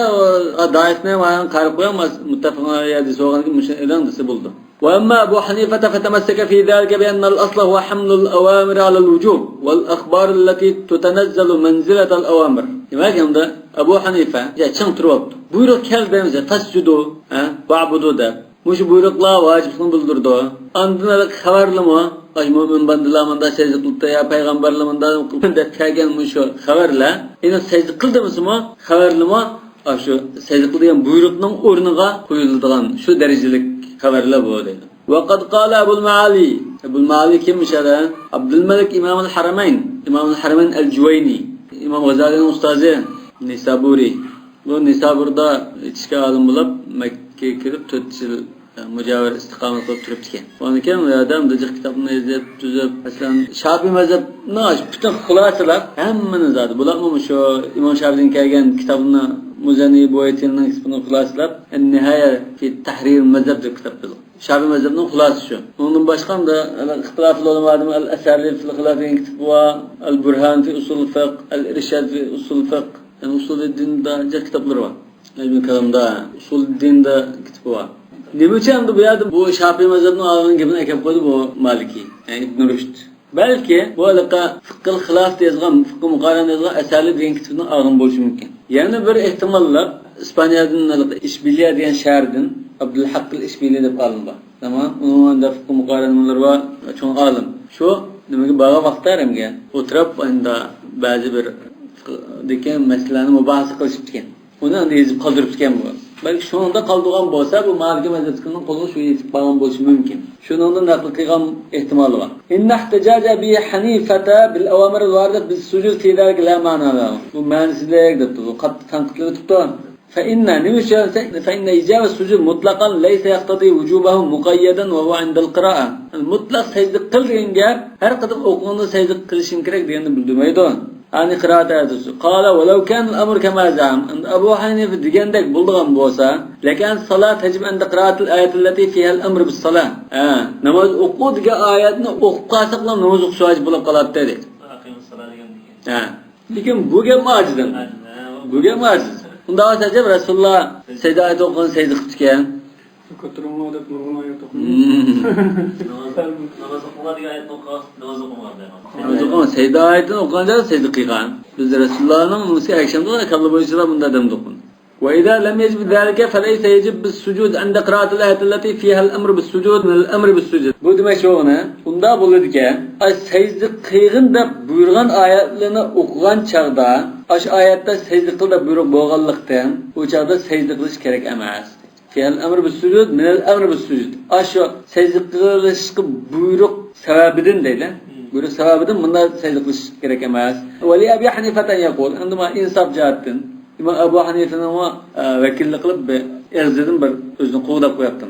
ئۇ دائىپنى مانا قايرىپ قويۇڭ، مۇتتەپەقۇن ئەلەيھ ھەدىس بولغاندىكىن مۇشۇنى ئېلىڭ دېسە بولىدۇ. وأما أبو حنيفة فتمسك في ذلك بأن الأصل هو حمل الأوامر على الوجوب والأخبار التي تتنزل منزلة الأوامر. دېمەك، ئەمدى ئەبۇ ھەنىفە چىڭ تۇرۇپتۇ. بۇيرۇق كەلدى دېسە، تەسجۇدۇ، ھە، ۋەئبۇدۇ دەپ. مۇشۇ بۇيرۇقلار ۋاجىپلىقنى بىلدۈرىدۇ. ئاندىن ھېلىقى خەۋەرلىمۇ، ئاشۇ مۆمىن بەندىلەر مۇنداق سەجدە قىلىپتۇ يا پەيغەمبەرلەر مۇنداق قىلدى دەپ كەلگەن مۇشۇ خەۋەرلەر، يەنى سەجدە قىل دېمىسىمۇ، خەۋەرلىمۇ ئاشۇ سەجدە قىل دېگەن بۇيرۇقنىڭ ئورنىغا قويۇلىدىغان شۇ دەرىجىلىك خەۋەرلەر بۇ دەيدۇ. وقد قال أبو المعالي. ئەبۇل مائالى كىم مۇشۇ يەردە؟ ئابدۇلمەلىك ئىمامۇل ھەرەمەين، ئىمامۇل ھەرەمەين ئەل جۇۋەينى، ئىمام غازالىنىڭ ئۇستازى، نىسابۇرى. بۇ نىسابۇردا يېتىشكەن ئالىم بولۇپ، مەككىگە كېلىپ تۆت يىل مۇجاۋىر ئىستىقامەت قىلىپ تۇرۇپتىكەن. ئۇنىڭدىن كېيىن ئۇ يەردە جىق كىتابنى يېزىپ، تۈزۈپ، مەسىلەن، شاپىي مەزھەپنىڭ پۈتۈن خۇلاسىلاپ، ھەممىنى زادى، بۇلارمۇ مۇشۇ ئىمام شاپىيدىن كەلگەن كىتابنى، مۇزەننى بويتىنىڭ كىتابىنى خۇلاسىلاپ، ئەن-نىھايە فى تەھرىر مەزھەپ دەپ كىتاب يازغان. شاپىي مەزھەپنىڭ خۇلاسىسى شۇ. ئۇنىڭدىن باشقا ئەمدى ئىختىلاف ئۇلەمادىن ئەل-ئەسەرى فىل خىلاف دېگەن كىتابى بار، ئەل-بۇرھان فى ئۇسۇل فىق، ئەل-ئىرشاد فى ئۇسۇل فىق، يەنى ئۇسۇلىددىندا جىق كىتابلىرى بار. ئىلمىي كالامدا، ئۇسۇلىددىندا كىتابى بار. نېمە ئۈچۈن ئەمدى بۇ يەردە بۇ شاپىي مەزھەپنىڭ ئالغان گېپىنى ئەكەپ قويدى بۇ مالىكى، يەنى ئىبن رۇشد؟ بەلكى بۇ ھېلىقى فىقھىل خىلاف يازغان، فىقھى مۇقارەنە يازغان ئەسەرلەر دېگەن كىتابنى ئالغان بولۇشى مۇمكىن. يەنە بىر ئېھتىماللىق، ئىسپانىيەدىن ھېلىقى ئىشبىلىيە دېگەن شەھەردىن ئابدۇلھەققىل ئىشبىلى دەپ ئالىم بار. تامام. ئۇنىڭ ئەمدى فىقھى مۇقارەنىلىرى بار، چوڭ ئالىم. شۇ نېمىگە بارغان ۋاقىتتا ھەرەمگە ئولتۇرۇپ، ئەمدى بەزى بىر فىقھدىكى مەسىلىلەرنى مۇباھىسە قىلىشىپتىكەن. ئۇنى ئەمدى يېزىپ قالدۇرۇپتىكەن بۇ. بەلكى شۇنىڭدا قالدۇرغان بولسا، بۇ مالىكى مەزھەپتىكىنىڭ قولىغا شۇ يېتىپ بارغان بولۇشى مۇمكىن. شۇنىڭدىن نەقىل قىلغان ئېھتىمالى بار. إن احتجج أبي حنيفة بالأوامر الواردة بالسجود في ذلك لا معنى له. بۇ مەنىسىزلىك دەپتۇ. بۇ قاتتىق تەنقىدلەۋېتىپتۇ. فإن، نېمە ئۈچۈن دېسە، فإن إيجاب السجود مطلقا ليس يقتضي وجوبه مقيدا وهو عند القراءة. يەنى مۇتلەق سەجدە قىل دېگەن گەپ ھەر قېتىم ئوقۇغىنىدا سەجدە قىلىشىڭ كېرەك دېگەننى بىلدۈرمەيدۇ. يەنى قىرائەت ئايەتى. قال ولو كان الأمر كما زعم. ئەمدى ئەبۇ ھەنىفە دېگەندەك بولىدىغان بولسا، لكانت الصلاة تجب عند قراءة الآية التي فيها الأمر بالصلاة. ھە، ناماز ئوقۇ دېگەن ئايەتنى ئوقۇپ قالساقلا ناماز ئوقۇش ۋاجىپ بولۇپ قالاتتى دېدى. ھە. لېكىن بۇ گەپمۇ ئاجىز. بۇ گەپمۇ ئاجىز. ئۇنداق بولسا ئەجەب رەسۇلۇللا سەجدە ئايىتى ئوقۇغان سەجدە قىپتىكەن. كۆتۈرۈڭلار دەپ نۇرغۇن ئايەت ئوقۇدى. ناماز، ناماز ئوقۇڭلار دېگەن ئايەتنى ئوقۇغان، ناماز ئوقۇمىغان دەيمەن. ناماز ئوقۇغان، سەجدە ئايىتىنى ئوقۇغان جايدا سەجدە قىلغان. بىز رەسۇلۇللانىڭ نېمىسى ئەگىشەمدۇق، كاللا بويىچىلا بۇنداق دەمدۇق. وإذا لم يجب ذلك فليس يجب بالسجود عند قراءة الآية التي فيها الأمر بالسجود من الأمر بالسجود. بۇ دېمەكچى بولغىنى، ئۇنداق بولىدىكەن، ئاي سەجدە قىلغىن دەپ بۇيرۇغان ئايەتلىرىنى ئوقۇغان چاغدا، ئاشۇ ئايەتتە سەجدە قىل دەپ بۇيرۇق بولغانلىقتىن، ئۇ چاغدا سەجدە قىلىش كېرەك ئەمەس. فيها الأمر بالسجود من الأمر بالسجود. ئاشۇ سەجدە قىلىشقا بۇيرۇق سەۋەبىدىن دەيلى. بۇيرۇق سەۋەبىدىن مۇنداق سەجدە قىلىش كېرەك ئەمەس. ولأبي حنيفة أن يقول، ئەمدى مانا ئىنساپ جەھەتتىن ئىمام ئەبۇ ھەنىفىنىڭمۇ، ئە، ۋەكىللىك قىلىپ بىر ئېغىزىدىن بىر ئۆزىنى قوغداپ قويۇپتۇ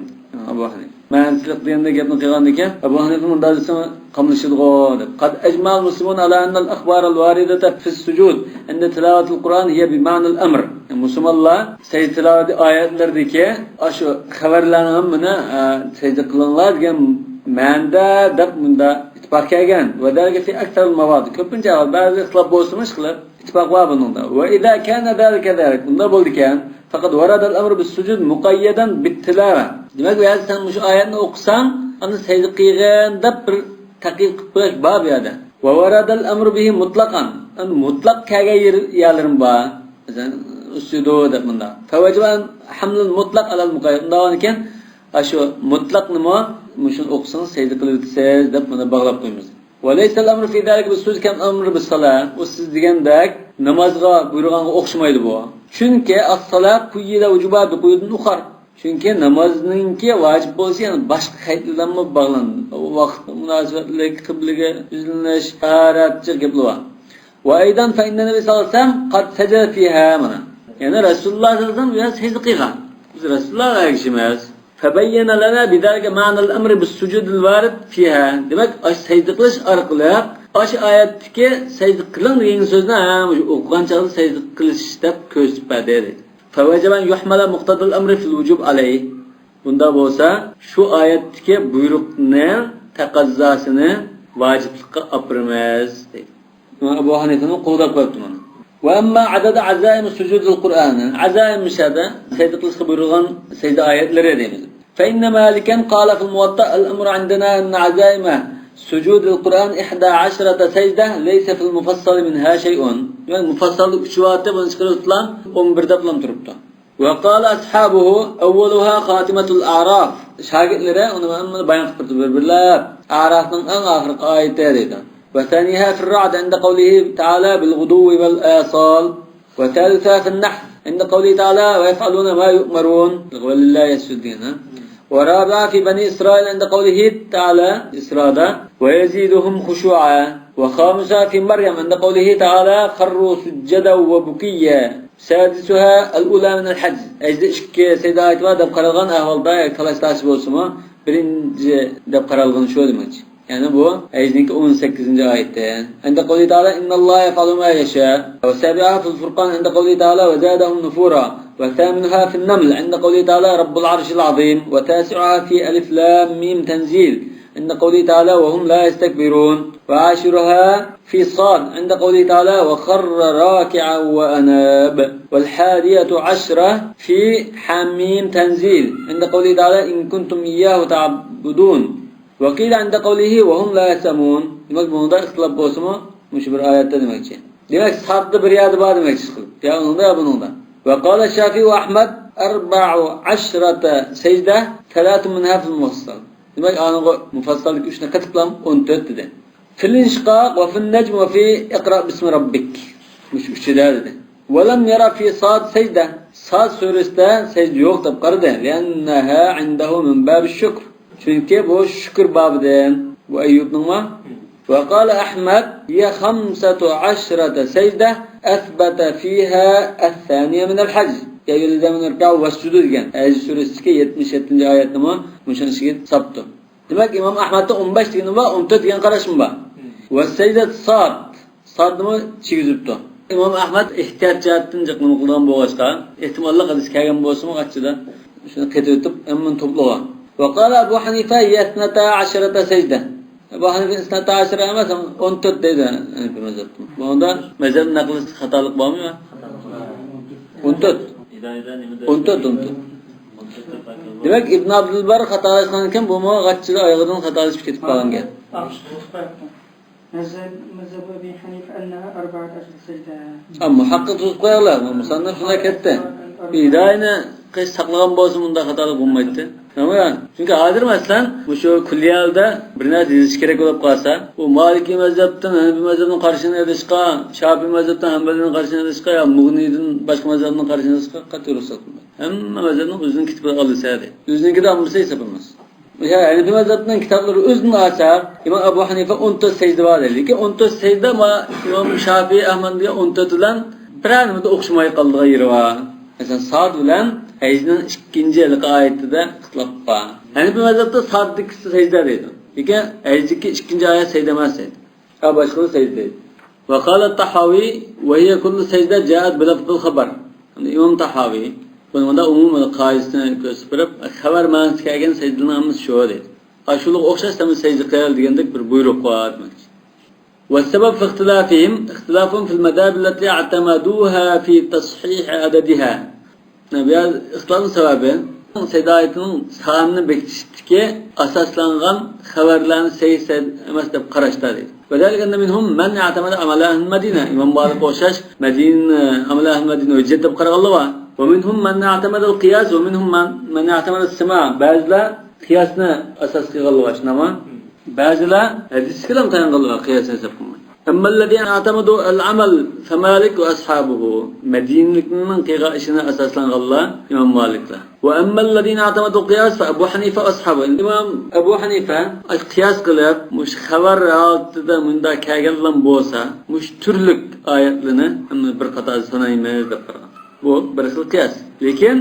ئەبۇ ھەنىفە. مەنسىزلىق دېگەندەك گەپنى قىلغاندىكىن، ئەبۇ ھەنىفە مۇنداق دېسە قاملىشىدىغۇ دەپ. قد أجمع المسلمون على أن الأخبار الواردة في السجود عند تلاوة القرآن هي بمعنى الأمر. مۇسۇلمانلار سەجدە تىلاۋىتى ئايەتلىرىدىكى ئاشۇ خەۋەرلەرنىڭ ھەممىنى، ئە، سەجدە قىلىڭلار دېگەن مەنىدە دەپ مۇنداق ئىتتىپاق كەلگەن. وذلك في أكثر المواضع. كۆپىنچە ئەھۋال، بەزى ئىختىلاپ بولسىمۇ ئىشقىلىپ، ئىتتىپاق بار بۇنىڭدا. وإذا كان ذلك كذلك، ئۇنداق بولىدىكەن، فقد ورد الأمر بالسجود مقيدا بالتلاوة. دېمەك، بۇ يەردە سەن مۇشۇ ئايەتنى ئوقۇساڭ، ئاندىن سەجدە قىلغىن دەپ بىر تەقيىد قىلىپ قويۇش بار بۇ يەردە. وورد الأمر به مطلقا. ئەمدى مۇتلەق كەلگەن يېرى، يەرلىرىمۇ بار. مەسىلەن، اسجدوا دەپ مۇنداق. فوجب حمل المطلق على المقيد. ئۇنداق بولغاندىكىن، ئاشۇ مۇتلەقنىمۇ مۇشۇنى ئوقۇسىڭىز سەجدە قىلىۋېتىسىز دەپ مۇنى باغلاپ قويىمىز. وليس الأمر في ذلك بالسجود كالأمر بالصلاة. ئۇ سىز دېگەندەك نامازغا بۇيرۇغانغا ئوخشىمايدۇ بۇ. چۈنكى الصلاة قيد وجوبها بقيود أخر. چۈنكى نامازنىڭكى ۋاجىپ بولۇشى يەنە باشقا قەيت بىلەنمۇ باغلىنىدۇ. ۋاقىت مۇناسىۋەتلىك، قىبلىگە يۈزلىنىش، تاھارەت، جىق گەپلەر بار. وأيضا فإن النبي صلى الله عليه وسلم قد سجد فيها، مانا. يەنى رەسۇلۇللاھ سەللەللاھۇ ئەلەيھى ۋەسەللەم بۇ يەردە سەجدە قىلغان. بىز رەسۇلۇللاھقا ئەگىشىمىز. فبين لنا بذلك معنى الأمر بالسجود الوارد فيها. دېمەك، ئاشۇ سەجدە قىلىش ئارقىلىق ئاشۇ ئايەتتىكى سەجدە قىلىڭ دېگەن سۆزنى، ھە، مۇشۇ ئوقۇغان چاغدا سەجدە قىلىش دەپ كۆرسىتىپ بەردى، دەيدۇ. فوجب أن يحمل مقتضى الأمر في الوجوب عليه. بۇنداق بولسا، شۇ ئايەتتىكى بۇيرۇقنىڭ تەقەززاسىنى ۋاجىپلىققا ئاپىرىمىز، دەيدۇ. ئىمام ئەبۇ ھەنىفىنىڭ قوللاپ قويۇپتۇ بۇنى. وأما عدد عزائم سجود القرآن. ئەزائىم مۇشۇ يەردە سەجدە قىلىشقا بۇيرۇلغان سەجدە ئايەتلىرى دەيمىز. فإن مالكا قال في الموطأ: الأمر عندنا أن عزائم سجود القرآن إحدى عشرة سجدة ليس في المفصل منها شيء. دېمەك، مۇفەسسەلدە ئۈچ بارتى، بۇنى چىقىرىۋېتىپلا ئون بىر دەپلا تۇرۇپتۇ. وقال أصحابه: أولها خاتمة الأعراف. شاگىرتلىرى ئۇنى ھەممىنى بايان قىلىپ بېرىپتۇ بىر-بىرلەپ. ئەئرافنىڭ ئەڭ ئاخىرقى ئايىتى دەيدۇ. وثانيها في الرعد عند قوله تعالى: بالغدو والآصال. وثالثها في النحل عند قوله تعالى: ويفعلون ما يؤمرون. ولله يسجد دېگەن، ھە؟ ورابعها في بني إسرائيل عند قوله تعالى، ئىسرادا: ويزيدهم خشوعا. وخامسها في مريم عند قوله تعالى: خروا سجدا وبكيا. سادسها الأولى من الحج. ھەجدە ئىككى سەجدە ئايىتى بار دەپ قارالغان ئەھۋالدا، ياكى تالاش-تارتىش بولسىمۇ، بىرىنچى دەپ قارالغىنى شۇ دېمەكچى. يەنى بۇ ھەجنىڭكى ئون سەككىزىنچى ئايىتى. عند قوله تعالى: إن الله يفعل ما يشاء. والسابعها في الفرقان عند قوله تعالى: وزادهم نفورا. والثامنها في النمل عند قوله تعالى: رب العرش العظيم. وتاسعها في ألف لام ميم تنزيل عند قوله تعالى: وهم لا يستكبرون. وعاشرها في صاد عند قوله تعالى: وخر راكعا وأناب. والحادية عشرة في حم تنزيل عند قوله تعالى: إن كنتم إياه تعبدون. وقيل عند قوله: وهم لا يسأمون. دېمەك، بۇنىڭدا ئىختىلاپ بولسىمۇ، مۇشۇ بىر ئايەتتە دېمەكچى. دېمەك، ساددا بىر يەردە بار دېمەكچى، ئىشقىلىپ. يا ئۇنىڭدا، يا بۇنىڭدا. وقال الشافعي وأحمد: أربع عشرة سجدة، ثلاث منها في المفصل. دېمەك، ئانىڭغا مۇفەسسەلدىكى ئۈچنى قېتىپلام ئون تۆت دېدى. في الانشقاق وفي النجم وفي اقرأ باسم ربك. مۇشۇ ئۈچىدە دېدى. ولم ير في صاد سجدة. ساد سۈرىسىدە سەجدە يوق دەپ قارىدى. لأنها عنده من باب الشكر. چۈنكى بۇ شۈكۈر بابىدىن. بۇ ئەييۇبنىڭمۇ؟ وقال أحمد: هي خمسة عشرة سجدة أثبت فيها الثانية من الحج. يا أيها الذين آمنوا اركعوا واسجدوا دېگەن ھەج سۈرىسىدىكى يەتمىش يەتتىنچى ئايەتنىمۇ مۇشۇنىڭ ئىچىگە ساپتۇ. دېمەك، ئىمام ئەھمەدتە ئون بەش دېگىنى بار، ئون تۆت دېگەن قاراشمۇ بار. مم. ۋەسەجدەت ساد، سادنىمۇ چىگىزىپتۇ. ئىمام ئەھمەد ئېھتىيات جەھەتتىن جىقلىما قىلىدىغان بولغاچقا، ئېھتىماللىق ھەدىس كەلگەن بولسىمۇ، قاچىدا شۇنى قېتىۋېتىپ، ھەممىنى توپلىغان. وقال أبو حنيفة: هي اثنتا عشرة سجدة. ئەبۇ ھەنىفە ئىسناتا ئەشرە ئەمەس، ئون تۆت دەيدۇ ھەنىفىي مەزھەپتە. بۇنىڭدا مەزھەپ نەقلىسىدە خاتالىق بارمۇ يا؟ ئون تۆت. ئون تۆت، ئون تۆت. دېمەك، ئىبن ئابدۇلبەر خاتالاشقان ئىكەن، بۇمۇ غاچچىدا ئايىغىدىن خاتالىشىپ كېتىپ قالغان گەپ. مەزھەب، مەزھەب ئەبى ھەنىفە ئەننەھا ئەربەئەتۇ ئەشرەتە سەجدە. ئا، مۇھەققىق تۇتۇپ قويۇڭلار، مۇسەننىپ شۇنداق كەتتى. ھىدايىنى قىلىش ساقلىغان بولسا، بۇنداق خاتالىق بولمايتتى. ئەمما چۈنكى ھازىر، مەسىلەن، مۇشۇ كۈللىيەلدە بىر نەرسە يېزىش كېرەك بولۇپ قالسا، ئۇ مالىكىي مەزھەپتىن ھەنىفىي مەزھەپنىڭ قارشىنى ئېلىشقا، شاپىئىي مەزھەپتىن ھەنبەلىينىڭ قارشىنى ئېلىشقا يا مۇغنىيدىن باشقا مەزھەپنىڭ قارشىنى ئېلىشقا قەتئىي رۇخسەت قىلمايدۇ. ھەممە مەزھەپنىڭ ئۆزىنىڭ كىتابى ئالدى سەدى. ئۆزىنىڭكىدە ئالمىسا ھېساب ئەمەس. يا ھەنىفىي مەزھەپنىڭ كىتابلىرى ئۆزىدىن ئالساق، ئىمام ئەبۇ ھەنىفە ئون تۆت سەجدە بار دەيدۇ. لېكىن ئون تۆت سەجدە ما-، ئىمام شافىئى، ئەھمەد دېگەن ئون تۆت بىلەن بىرەر نېمىدە ئوخشىماي قالىدىغان يېرى بار. مەسىلەن، ساد بىلەن ھەجنىڭ ئىككىنچى ھېلىقى ئايىتىدە ئىختىلاپ بار. ھەنىپىي مەزھەپتە ساددىكى سەجدە دەيدۇ. لېكىن ھەجدىكى ئىككىنچى ئايەت سەجدە ئەمەس دەيدۇ. ھە، باشقىلار سەجدە دەيدۇ. وقال الطحاوي: وهي كل سجدة جاءت بلفظ الخبر. ئىمام تاھاۋى بۇنىڭدا ئومۇمىي قائىدىسىنى كۆرسىتىپ بېرىپ، خەۋەر مەنىسى كەلگەن سەجدىنىڭ ھەممىسى شۇ دەيدۇ. ئاشۇلىغا ئوخشاش سەجدە قىل دېگەندەك بىر بۇيرۇق بار دېمەكچى. والسبب في اختلافهم اختلاف في المذاهب التي اعتمدوها في تصحيح عددها. بۇ يەر ئىختىلاپنىڭ سەۋەبى سەجدە ئايىتىنىڭ سانىنى بېكىتىشتىكى ئاساسلانغان خەۋەرلەرنى سەجدە ئەمەس دەپ قاراشتا دەيدۇ. وذلك أن منهم من اعتمد عمل أهل المدينة. ئىمام مالىكقا ئوخشاش مەدىنە، ئەمەل ئەھلى مەدىنە ھۆججەت دەپ قارىغانلار بار. ومنهم من اعتمد القياس ومنهم من، من اعتمد السماع. بەزىلەر قىياسنى ئاساس قىلغانلار بار، شۇنداقمۇ؟ بەزىلەر ھەدىسكىلا تايانغانلار قىياسنى ھېساب قىلماي. أما الذين اعتمدوا العمل فمالك وأصحابه. مەدىنىلىكنىڭ قىلغان ئىشىنى ئاساسلانغانلار ئىمام مالىكلار. وأما الذين اعتمدوا القياس فأبو حنيفة وأصحابه. ئىمام ئەبۇ ھەنىفە قىياس قىلىپ، مۇشۇ خەۋەر ھالىتىدە مۇنداق كەلگەنلا بولسا، مۇشۇ تۈرلۈك ئايەتلىرىنى ھەممە بىر قاتاردا سانايمىز دەپ قارىغان. بۇ بىر خىل قىياس. لېكىن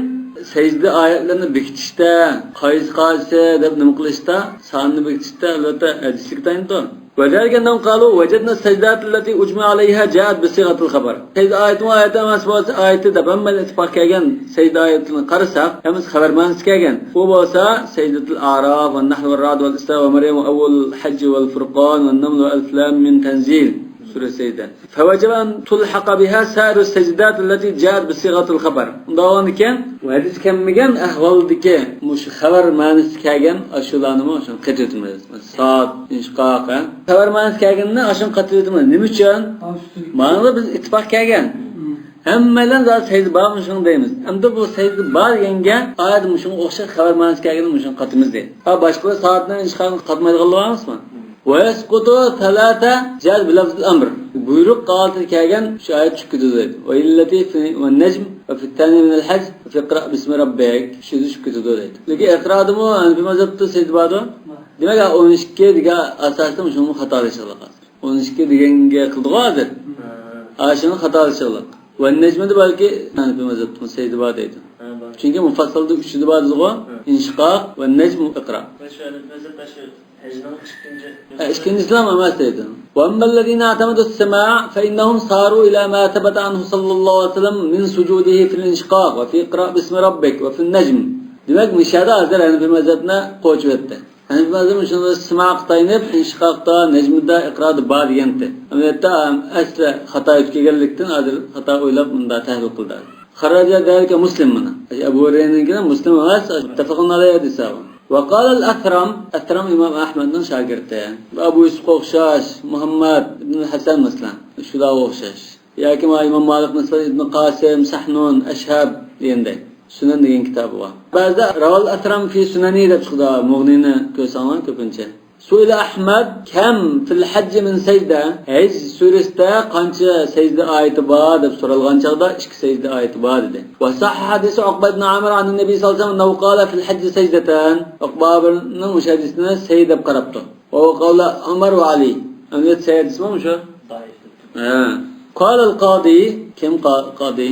سەجدە ئايەتلىرىنى بېكىتىشتە، قايسى قايسى دەپ نېمە قىلىشتا، سانىنى بېكىتىشتە ئەلۋەتتە ھەدىسلىك تايىنىدۇ. وذلك أنهم قالوا وجدنا السجدات التي أجمع عليها جاءت بصيغة الخبر. سەجدە ئايىتىمۇ ئايەت ئەمەس بولسا ئايىتى دەپ ھەممىلا ئىتتىپاق كەلگەن سەجدە ئايىتىنى قارىساق، ھەممىسى خەۋەر مەنىسى كەلگەن. ئۇ بولسا سەجدەتۇل ئەئراف، ۋەننەھل، ۋەررەئد، ۋەلئىسراء، ۋەمەريەم، ۋەئەۋۋەلۇل ھەجج، ۋەلفۇرقان، ۋەننەمل، ۋەئەلىف لام مىم تەنزىل. سۈرە سەجدە. فوجب أن تلحق بها سائر السجدات التي جاءت بصيغة الخبر. ئۇنداق بولغاندىكىن، بۇ ھەدىس كەلمىگەن ئەھۋالدىكى مۇشۇ خەۋەر مەنىسى كەلگەن ئاشۇلارنىمۇ شۇنى قېتىۋېتىمىز. ساد، ئىنشىقاق، ھە؟ خەۋەر مەنىسى كەلگىنىنى ئاشۇنى قېتىۋېتىمىز. نېمە ئۈچۈن؟ مانا بىز ئىتتىپاق كەلگەن. ھەممەيلەن زادى سەجدە بار مۇشۇنى دەيمىز. ئەمدى بۇ سەجدە بار دېگەنگە ئايەت مۇشۇنىڭغا ئوخشاش خەۋەر مەنىسى كەلگىنىنى مۇشۇنى قاتىمىز دەيدۇ. ھە، باشقىلار سادنى ئىنشىقاقنى قاتمايدىغانلار بارمۇ؟ ويسقط ثلاثة جاءت بلفظ الأمر. بۇيرۇق ھالىتىدە كەلگەن شۇ ئايەت چۈشۈپ كېتىدۇ دەيدۇ. وإلتي في، والنجم، وفي الثانية من الحج، وفي اقرأ باسم ربك. شۇ يەردە چۈشۈپ كېتىدۇ دەيدۇ. لېكىن ئىقرادىمۇ ھەنىفىي مەزھەپتە سەجدە باردۇ. دېمەك، ئون ئىككى دېگەن ئاساستا شۇمۇ خاتالىشىغلىق ھازىر. ئون ئىككى دېگەنگە قىلدىغۇ ھازىر. ھە. ئاشۇنى خاتالىشىغلىق. ۋەننەجمىدە بەلكى ھەنىفىي مەزھەپتىمۇ سەجدە بار دەيدۇ. ھە، بار. چۈنكى مۇفەسسەلدە ئۈچىدە بار دېدىغۇ. ھە. ئىنشىقاق، ۋەننەجم، ئىقرا. ۋە شۇ ھەنىفىي مەزھەپتە شۇ ھەجنىڭ ئىككىنچى. ھە، ئىككىنچىسىلا ئەمەس دەيدۇ. وأما الذين اعتمدوا السماع فإنهم صاروا إلى ما ثبت عنه صلى الله عليه وسلم من سجوده في الانشقاق وفي اقرأ باسم ربك وفي النجم. دېمەك، مۇشۇ يەردە ھازىر ھەنىفىي مەزھەپنى قوچۇۋەتتى. ھەنىفىي مەزھەپ شۇنى سىماغا تايىنىپ، ئىنشىقاقتا، نەجمىدە، ئىقراردا بار دېگەنتى. ئەمەلىيەتتە ئەسلى خاتا يۈز كەلگەنلىكتىن، ھازىر خاتا ئويلاپ مۇنداق تەھلىل قىلدى. خرج ذلك مسلم مانا. ئەبۇ ھۇرەيرىنىڭكىنى مۇسلىم ئەمەس، مۇتتەپەقۇن ئەلەيھى ھەدىسى بۇ. وقال الأثرم، ئەسرەم ئىمام ئەھمەدنىڭ شاگىرتى. ئەبۇ يۈسۈپقا ئوخشاش، مۇھەممەد ئىبن ھەسەن مەسىلەن، شۇلارغا ئوخشاش. ياكى ما ئىمام مالىك نىسبەت ئىبن قاسىم، سەھنۇن، ئەشھەب دېگەندەك. سۇنەن دېگەن كىتابى بار. بەزىدە رواه الأثرم في سننه دەپ چىقىدۇ، مۇغنىنى كۆرسەڭلار كۆپىنچە. سئل أحمد كم في الحج من سجدة؟ ھەج سۈرىسىدە قانچە سەجدە ئايىتى بار دەپ سورالغان چاغدا، ئىككى سەجدە ئايىتى بار دېدى. وصح حديث عقبة بن عامر عن النبي صلى الله عليه وسلم أنه قال في الحج سجدتان. ئۇقبە ئابىنىڭ مۇشۇ ھەدىسىنى سەھىھ دەپ قاراپتۇ. وهو قول عمر وعلي. ئەمدى سەھىھ دېسىمۇ مۇشۇ؟ ھە. قال القاضي، كىم قا-، قاضي؟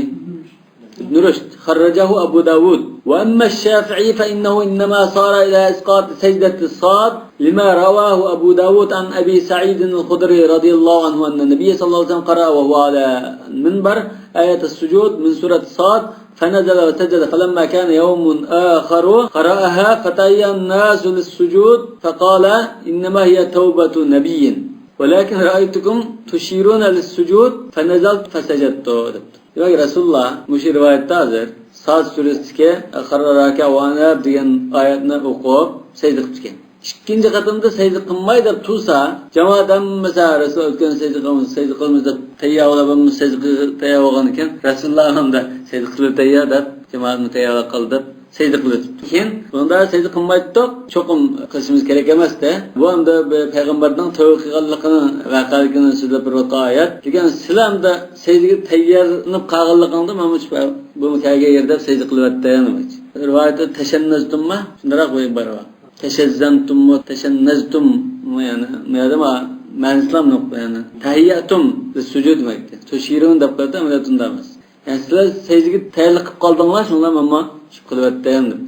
ابن رشد. خرجه أبو داود. وأما الشافعي فإنه إنما صار إلى إسقاط سجدة الصاد لما رواه أبو داود عن أبي سعيد الخدري رضي الله عنه أن النبي صلى الله عليه وسلم قرأ وهو على المنبر آية السجود من سورة صاد فنزل وسجد، فلما كان يوم آخر قرأها فتهيأ الناس للسجود فقال: إنما هي توبة نبي ولكن رأيتكم تشيرون للسجود فنزلت فسجدت، دەپتۇ. دېمەك، رەسۇلۇللا مۇشۇ رىۋايەتتە ھازىر ساد سۈرىسىدىكى خەررە راكىئەن ۋە ئەناب دېگەن ئايەتنى ئوقۇپ سەجدە قىپتىكەن. ئىككىنچى قېتىمدا سەجدە قىلماي دەپ تۇرسا، جامائەت ھەممىسى رەسۇل ئۆتكەن سەجدە قىلىمىز، سەجدە قىلىمىز دەپ تەييارلاپ، ھەممىسى سەجدە قىلىپ تەييار بولغان ئىكەن، رەسۇلۇللا ھەمدە سەجدە قىلىپ تەييار دەپ، جامائەتمۇ تەييارلىق قىل دەپ سەجدە قىلىۋېتىپتۇ. كېيىن بۇندا سەجدە قىلمايتتۇق، چوقۇم قىلىشىمىز كېرەك ئەمەستە. بۇ ئەمدى بىر پەيغەمبەرنىڭ تەۋبە قىلغانلىقىنى، ۋەقەلىكىنى سۆزلەپ بېرىۋاتقان ئايەت. لېكىن سىلەر ئەمدى سەجدىگە تەييارلىنىپ قالغانلىقىڭدا مانا مۇشۇ بۇمۇ كەلگەن يەردە سەجدە قىلىۋەتتىڭ. رىۋايەتتە تەشەننەزتۇمما شۇنداقراق بىر ئىبارە بار. تەشەززەنتۇممۇ، تەشەننەزتۇممۇ، يەنى، مۇ يەردە ما-، مەنىسى نۇق، يەنى، تەھەييەتۇم، للسجود دېمەكتە. تشيرون دەپ قويۇپتۇ، ئەمەلىيەتتە ئۇنداق ئەمەس. يەنى سىلەر سەجدىگە تەييارلىق قىلىپ قالدىڭلار، شۇڭا مەنمۇ شۇ قىلىۋەتتىم دەپ.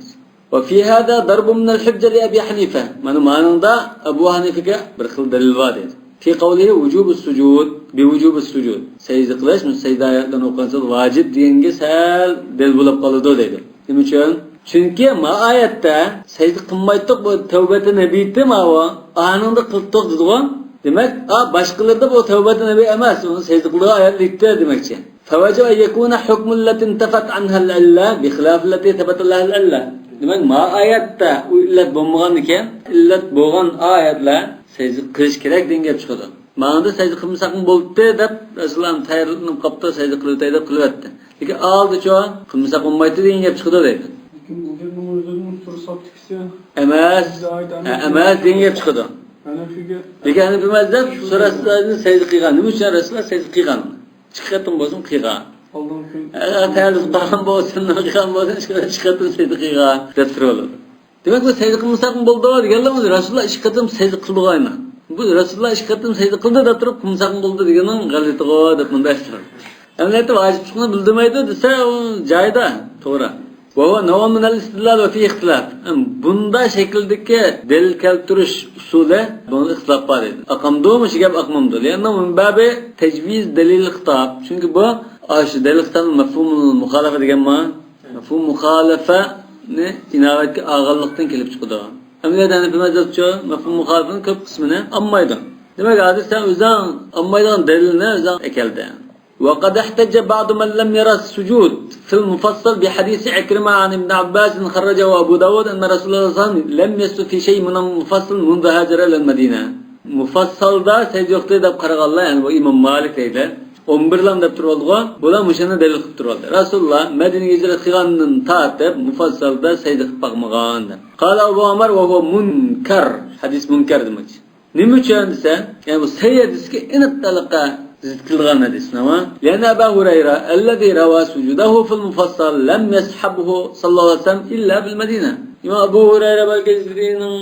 وفي هذا ضرب من الحجة لأبي حنيفة. مانا مانىڭدا ئەبۇ ھەنىفىگە بىر خىل دەلىل بار دەيدۇ. في قوله وجوب السجود، بوجوب السجود. سەجدە قىلىش، مۇشۇ سەجدە ئايەتلىرىنى ئوقۇغانسىز ۋاجىپ دېگەنگە سەل دەل بولۇپ قالىدۇ دەيدۇ. نېمە ئۈچۈن؟ چۈنكى ما ئايەتتە سەجدە قىلمايتتۇق، بۇ تەۋبەتى نەبىيتى ماۋۇ. ئانىڭدا قىلتۇق دېدىغۇ. دېمەك، ئا، باشقىلىرىدا بۇ تەۋبەتى نەبىي ئەمەس، ئۇنى سەجدە قىلىدىغان ئايەت يەتتى دېمەكچى. فوجب أن يكون حكم التي انتفت عنها العلة بخلاف التي ثبت لها العلة. دېمەك، ما ئايەتتە ئۇ ئىللەت بولمىغاندىكىن، ئىللەت بولغان ئايەتلەر سەجدە قىلىش كېرەك دېگەن گەپ چىقىدۇ. ماڭىدا سەجدە قىلمىساقمۇ بولاتتى دەپ، رەسۇلۇللا تەييارلىنىپ قاپتۇ، سەجدە قىلىۋېتەي دەپ قىلىۋەتتى. لېكىن ئالدىچۇ قىلمىساق بولمايتتى دېگەن گەپ چىقىدۇ دەيدۇ. لېكىن بۇ گەپنىڭ ئۆزىدىن تۇرساپتىكىسى ئەمەس، ئە، ئەمەس دېگەن گەپ چىقىدۇ. ھەنەفىگە لېكىن ھەنەفىي مەزھەپ شۇ رەسۇلۇللانى سەجدە قىلغان. نېمە ئۈچۈن رەسۇلۇللا سەجدە قىلغان؟ ئىككى قېتىم بولسۇن قىلغان. ئالدىنقى كۈن ئە، پەرز قىلغان بولسۇن، نەپىل قىلغان بولسۇن، ئىككى قېتىم سەجدە قىلغان دەپ تۇرۇۋالىدۇ. دېمەك، بۇ سەجدە قىلمىساقمۇ بولىدۇ دېگەنلەر، رەسۇلۇللا ئىككى قېتىم سەجدە قىلىدىغان. بۇ رەسۇلۇللا ئىككى قېتىم سەجدە قىلدى دەپ تۇرۇپ، قىلمىساقمۇ بولىدۇ دېگەننىڭ غەلىتىغۇ دەپ مۇنداق ئېيتىدۇ. ئەمەلىيەتتە ۋاجىپلىقنى بىلدۈرمەيدۇ دېسە، ئۇ جايىدا، توغرا. وهو نوع من الاستدلال وفيه اختلاف. بۇنداق شەكىلدىكى دەلىل كەلتۈرۈش ئۇسۇلى، بۇنىڭدا ئىختىلاپ بار دەيدۇ. ئاقامدۇ مۇشۇ گەپ، ئاقمامدۇ؟ لأنه من باب تجويز دليل الخطاب. چۈنكى بۇ، ئاشۇ دەلىل خىتابنىڭ مەفھۇمۇل مۇخالىپە دېگەن بار. مەفھۇم مۇخالىپەنى ئىناۋەتكە ئالغانلىقتىن كېلىپ چىقىدۇ. ئەمەلىيەتتە ھەنەفىي مەزھەپچۇ مەفھۇم مۇخالىپىنىڭ كۆپ قىسمىنى ئالمايدۇ. دېمەك، ھازىر سەن ئۆزۈڭ ئالمايدىغان دەلىلنى ئۆزۈڭ ئەكەلدىڭ. وقد احتج بعض من لم ير السجود في المفصل بحديث عكرمة عن ابن عباس خرجه أبو داود أن رسول الله صلى الله عليه وسلم لم يسجد في شيء من المفصل منذ هاجر إلى المدينة. مۇفەسسەلدا سەجدە يوقتى دەپ قارىغانلار، يەنى بۇ ئىمام مالىك دەيدۇ. ئون بىرلام دەپ تۇرۇۋالدىغۇ. بۇلار مۇشۇنى دەلىل قىلىپ تۇرۇۋالدى. رەسۇلۇللا مەدىنىگە ھىجرەت قىلغاندىن تارتىپ مۇفەسسەلدا سەجدە قىلىپ باقمىغان دەپ. قال أبو عمر وهو منكر. ھەدىس مۇنكەر دېمەكچى. نېمە ئۈچۈن دېسە، يەنى بۇ سەھىھ ھەدىسكە ئېنىق تەلقە زىت كېلىدىغان ھەدىس، نېمە؟ لأن أبا هريرة الذي روى سجوده في المفصل لم يصحبه صلى الله عليه وسلم إلا بالمدينة. ئىمام ئەبۇ ھۇرەيرە بەلكى ھىجرىينىڭ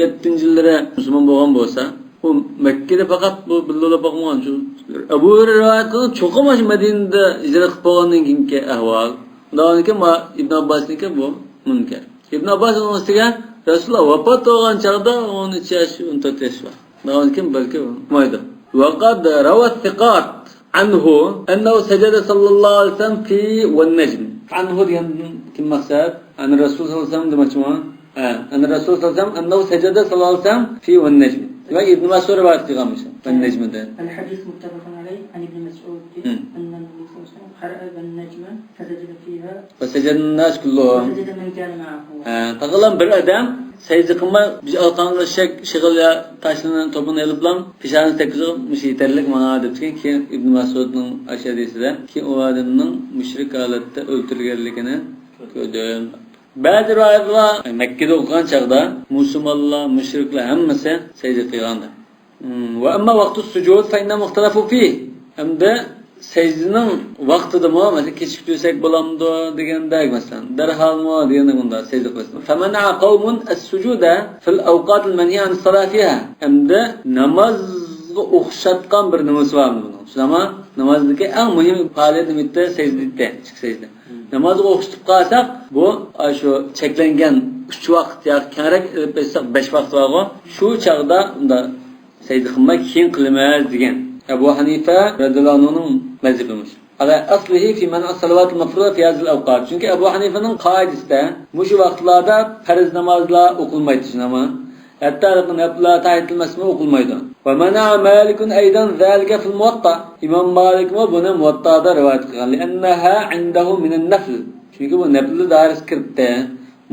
يەتتىنچى يىللىرى مۇسۇلمان بولغان بولسا، ئۇ مەككىدە پەقەت بۇ بىللە بولۇپ باقمىغان شۇ. ئەبۇ ھۇرەيرە رىۋايەت قىلغان چوقۇم مۇشۇ مەدىنىدە ھىجرەت قىلىپ بولغاندىن كېيىنكى ئەھۋال. ئۇنداق ئىكەن، ما-، ئىبن ئابباسنىڭكى بۇ مۇنكەر. ئىبن ئابباس ئۇنىڭ ئۈستىگە رەسۇلۇللا ۋاپات بولغان چاغدا ئون ئۈچ ياش، ئون تۆت ياش بار. ئۇنىڭدىن كېيىن بەلكى ئۇقمايدۇ. وقد روى الثقات عنه أنه سجد صلى الله عليه وسلم في والنجم. عنه دېگەندىن كىم مەقسەت؟ عن الرسول صلى الله عليه وسلم دېمەكچىمۇ؟ ھە، عن الرسول صلى الله عليه وسلم أنه سجد صلى الله عليه وسلم في والنجم. دېمەك، ئىبن مەسئۇد رىۋايەت قىلغانمىش. والنجم دە. الحديث متفق عليه عن ابن مسعود أن النبي صلى الله عليه وسلم قرأ والنجم فسجد فيها. فسجد الناس كلهم. فسجد من كان معه. ھە، تاغىلام بىر ئادەم سەجدە قىلماي، بىر ئالقانغا ئېشەك، شېغىل يا تاشلىرىنى، توپىنى ئېلىپلا، پېشانىسى تەگكۈزۈپ، مۇشۇ يېتەرلىك ماڭا دەپتىكەن. كېيىن ئىبن مەسئۇدنىڭ ئاشۇ ھەدىسىدە، كېيىن ئۇ ئادەمنىڭ مۇشرىك ھالەتتە ئۆلتۈرۈلگەنلىكىنى كۆردۈم. بەزى رىۋايەتلەر مەككىدە ئوقۇغان چاغدا مۇسۇلمانلار، مۇشرىكلار ھەممىسى سەجدە قىلغان دەپ. ھىم، وأما وقت السجود فإنهم اختلفوا فيه. ئەمدى سەجدىنىڭ ۋاقتىدىمۇ، مەسىلەن، كېچىكتۈرسەك بولامدۇ دېگەندەك، مەسىلەن، دەرھالمۇ دېگەندەك، بۇنداق سەجدە قىلىش. فمنع قوم السجود في الأوقات المنهي عن الصلاة فيها. ئەمدى نامازغا ئوخشاتقان بىر نېمىسى بارمۇ بۇنىڭ؟ شۇنداقمۇ؟ نامازدىكى ئەڭ مۇھىم پائالىيەت نېمە ئىدى؟ سەجدە ئىدى، ئىككى سەجدە. نامازغا ئوخشىتىپ قالساق، بۇ، ئاشۇ چەكلەنگەن ئۈچ ۋاقىت ياكى كەڭرەك ئېلىپ ئېيتساق، بەش ۋاقىت بارغۇ. شۇ چاغدا ئۇنداق سەجدە قىلماي، كېيىن قىلىمىز دېگەن. ئەبۇ ھەنىفە رەزىياللاھۇ ئەنھۇنىڭ مەزھىپى مۇشۇ. على أصله في منع الصلوات المفروضة في هذه الأوقات. چۈنكى ئەبۇ ھەنىفىنىڭ قائىدىسىدە مۇشۇ ۋاقىتلاردا پەرز نامازلار ئوقۇلمايدۇ، شۇنداقمۇ؟ ھەتتا نەپىللەر تەھىيەتۇل مەسجىدمۇ ئوقۇلمايدۇ. ومنع مالك أيضا ذلك في الموطأ. ئىمام مالىكمۇ بۇنى مۇۋەتتادا رىۋايەت قىلغان. لأنها عنده من النفل. چۈنكى بۇ نەپىللەر دائىرىسىگە كىرىپتۇ.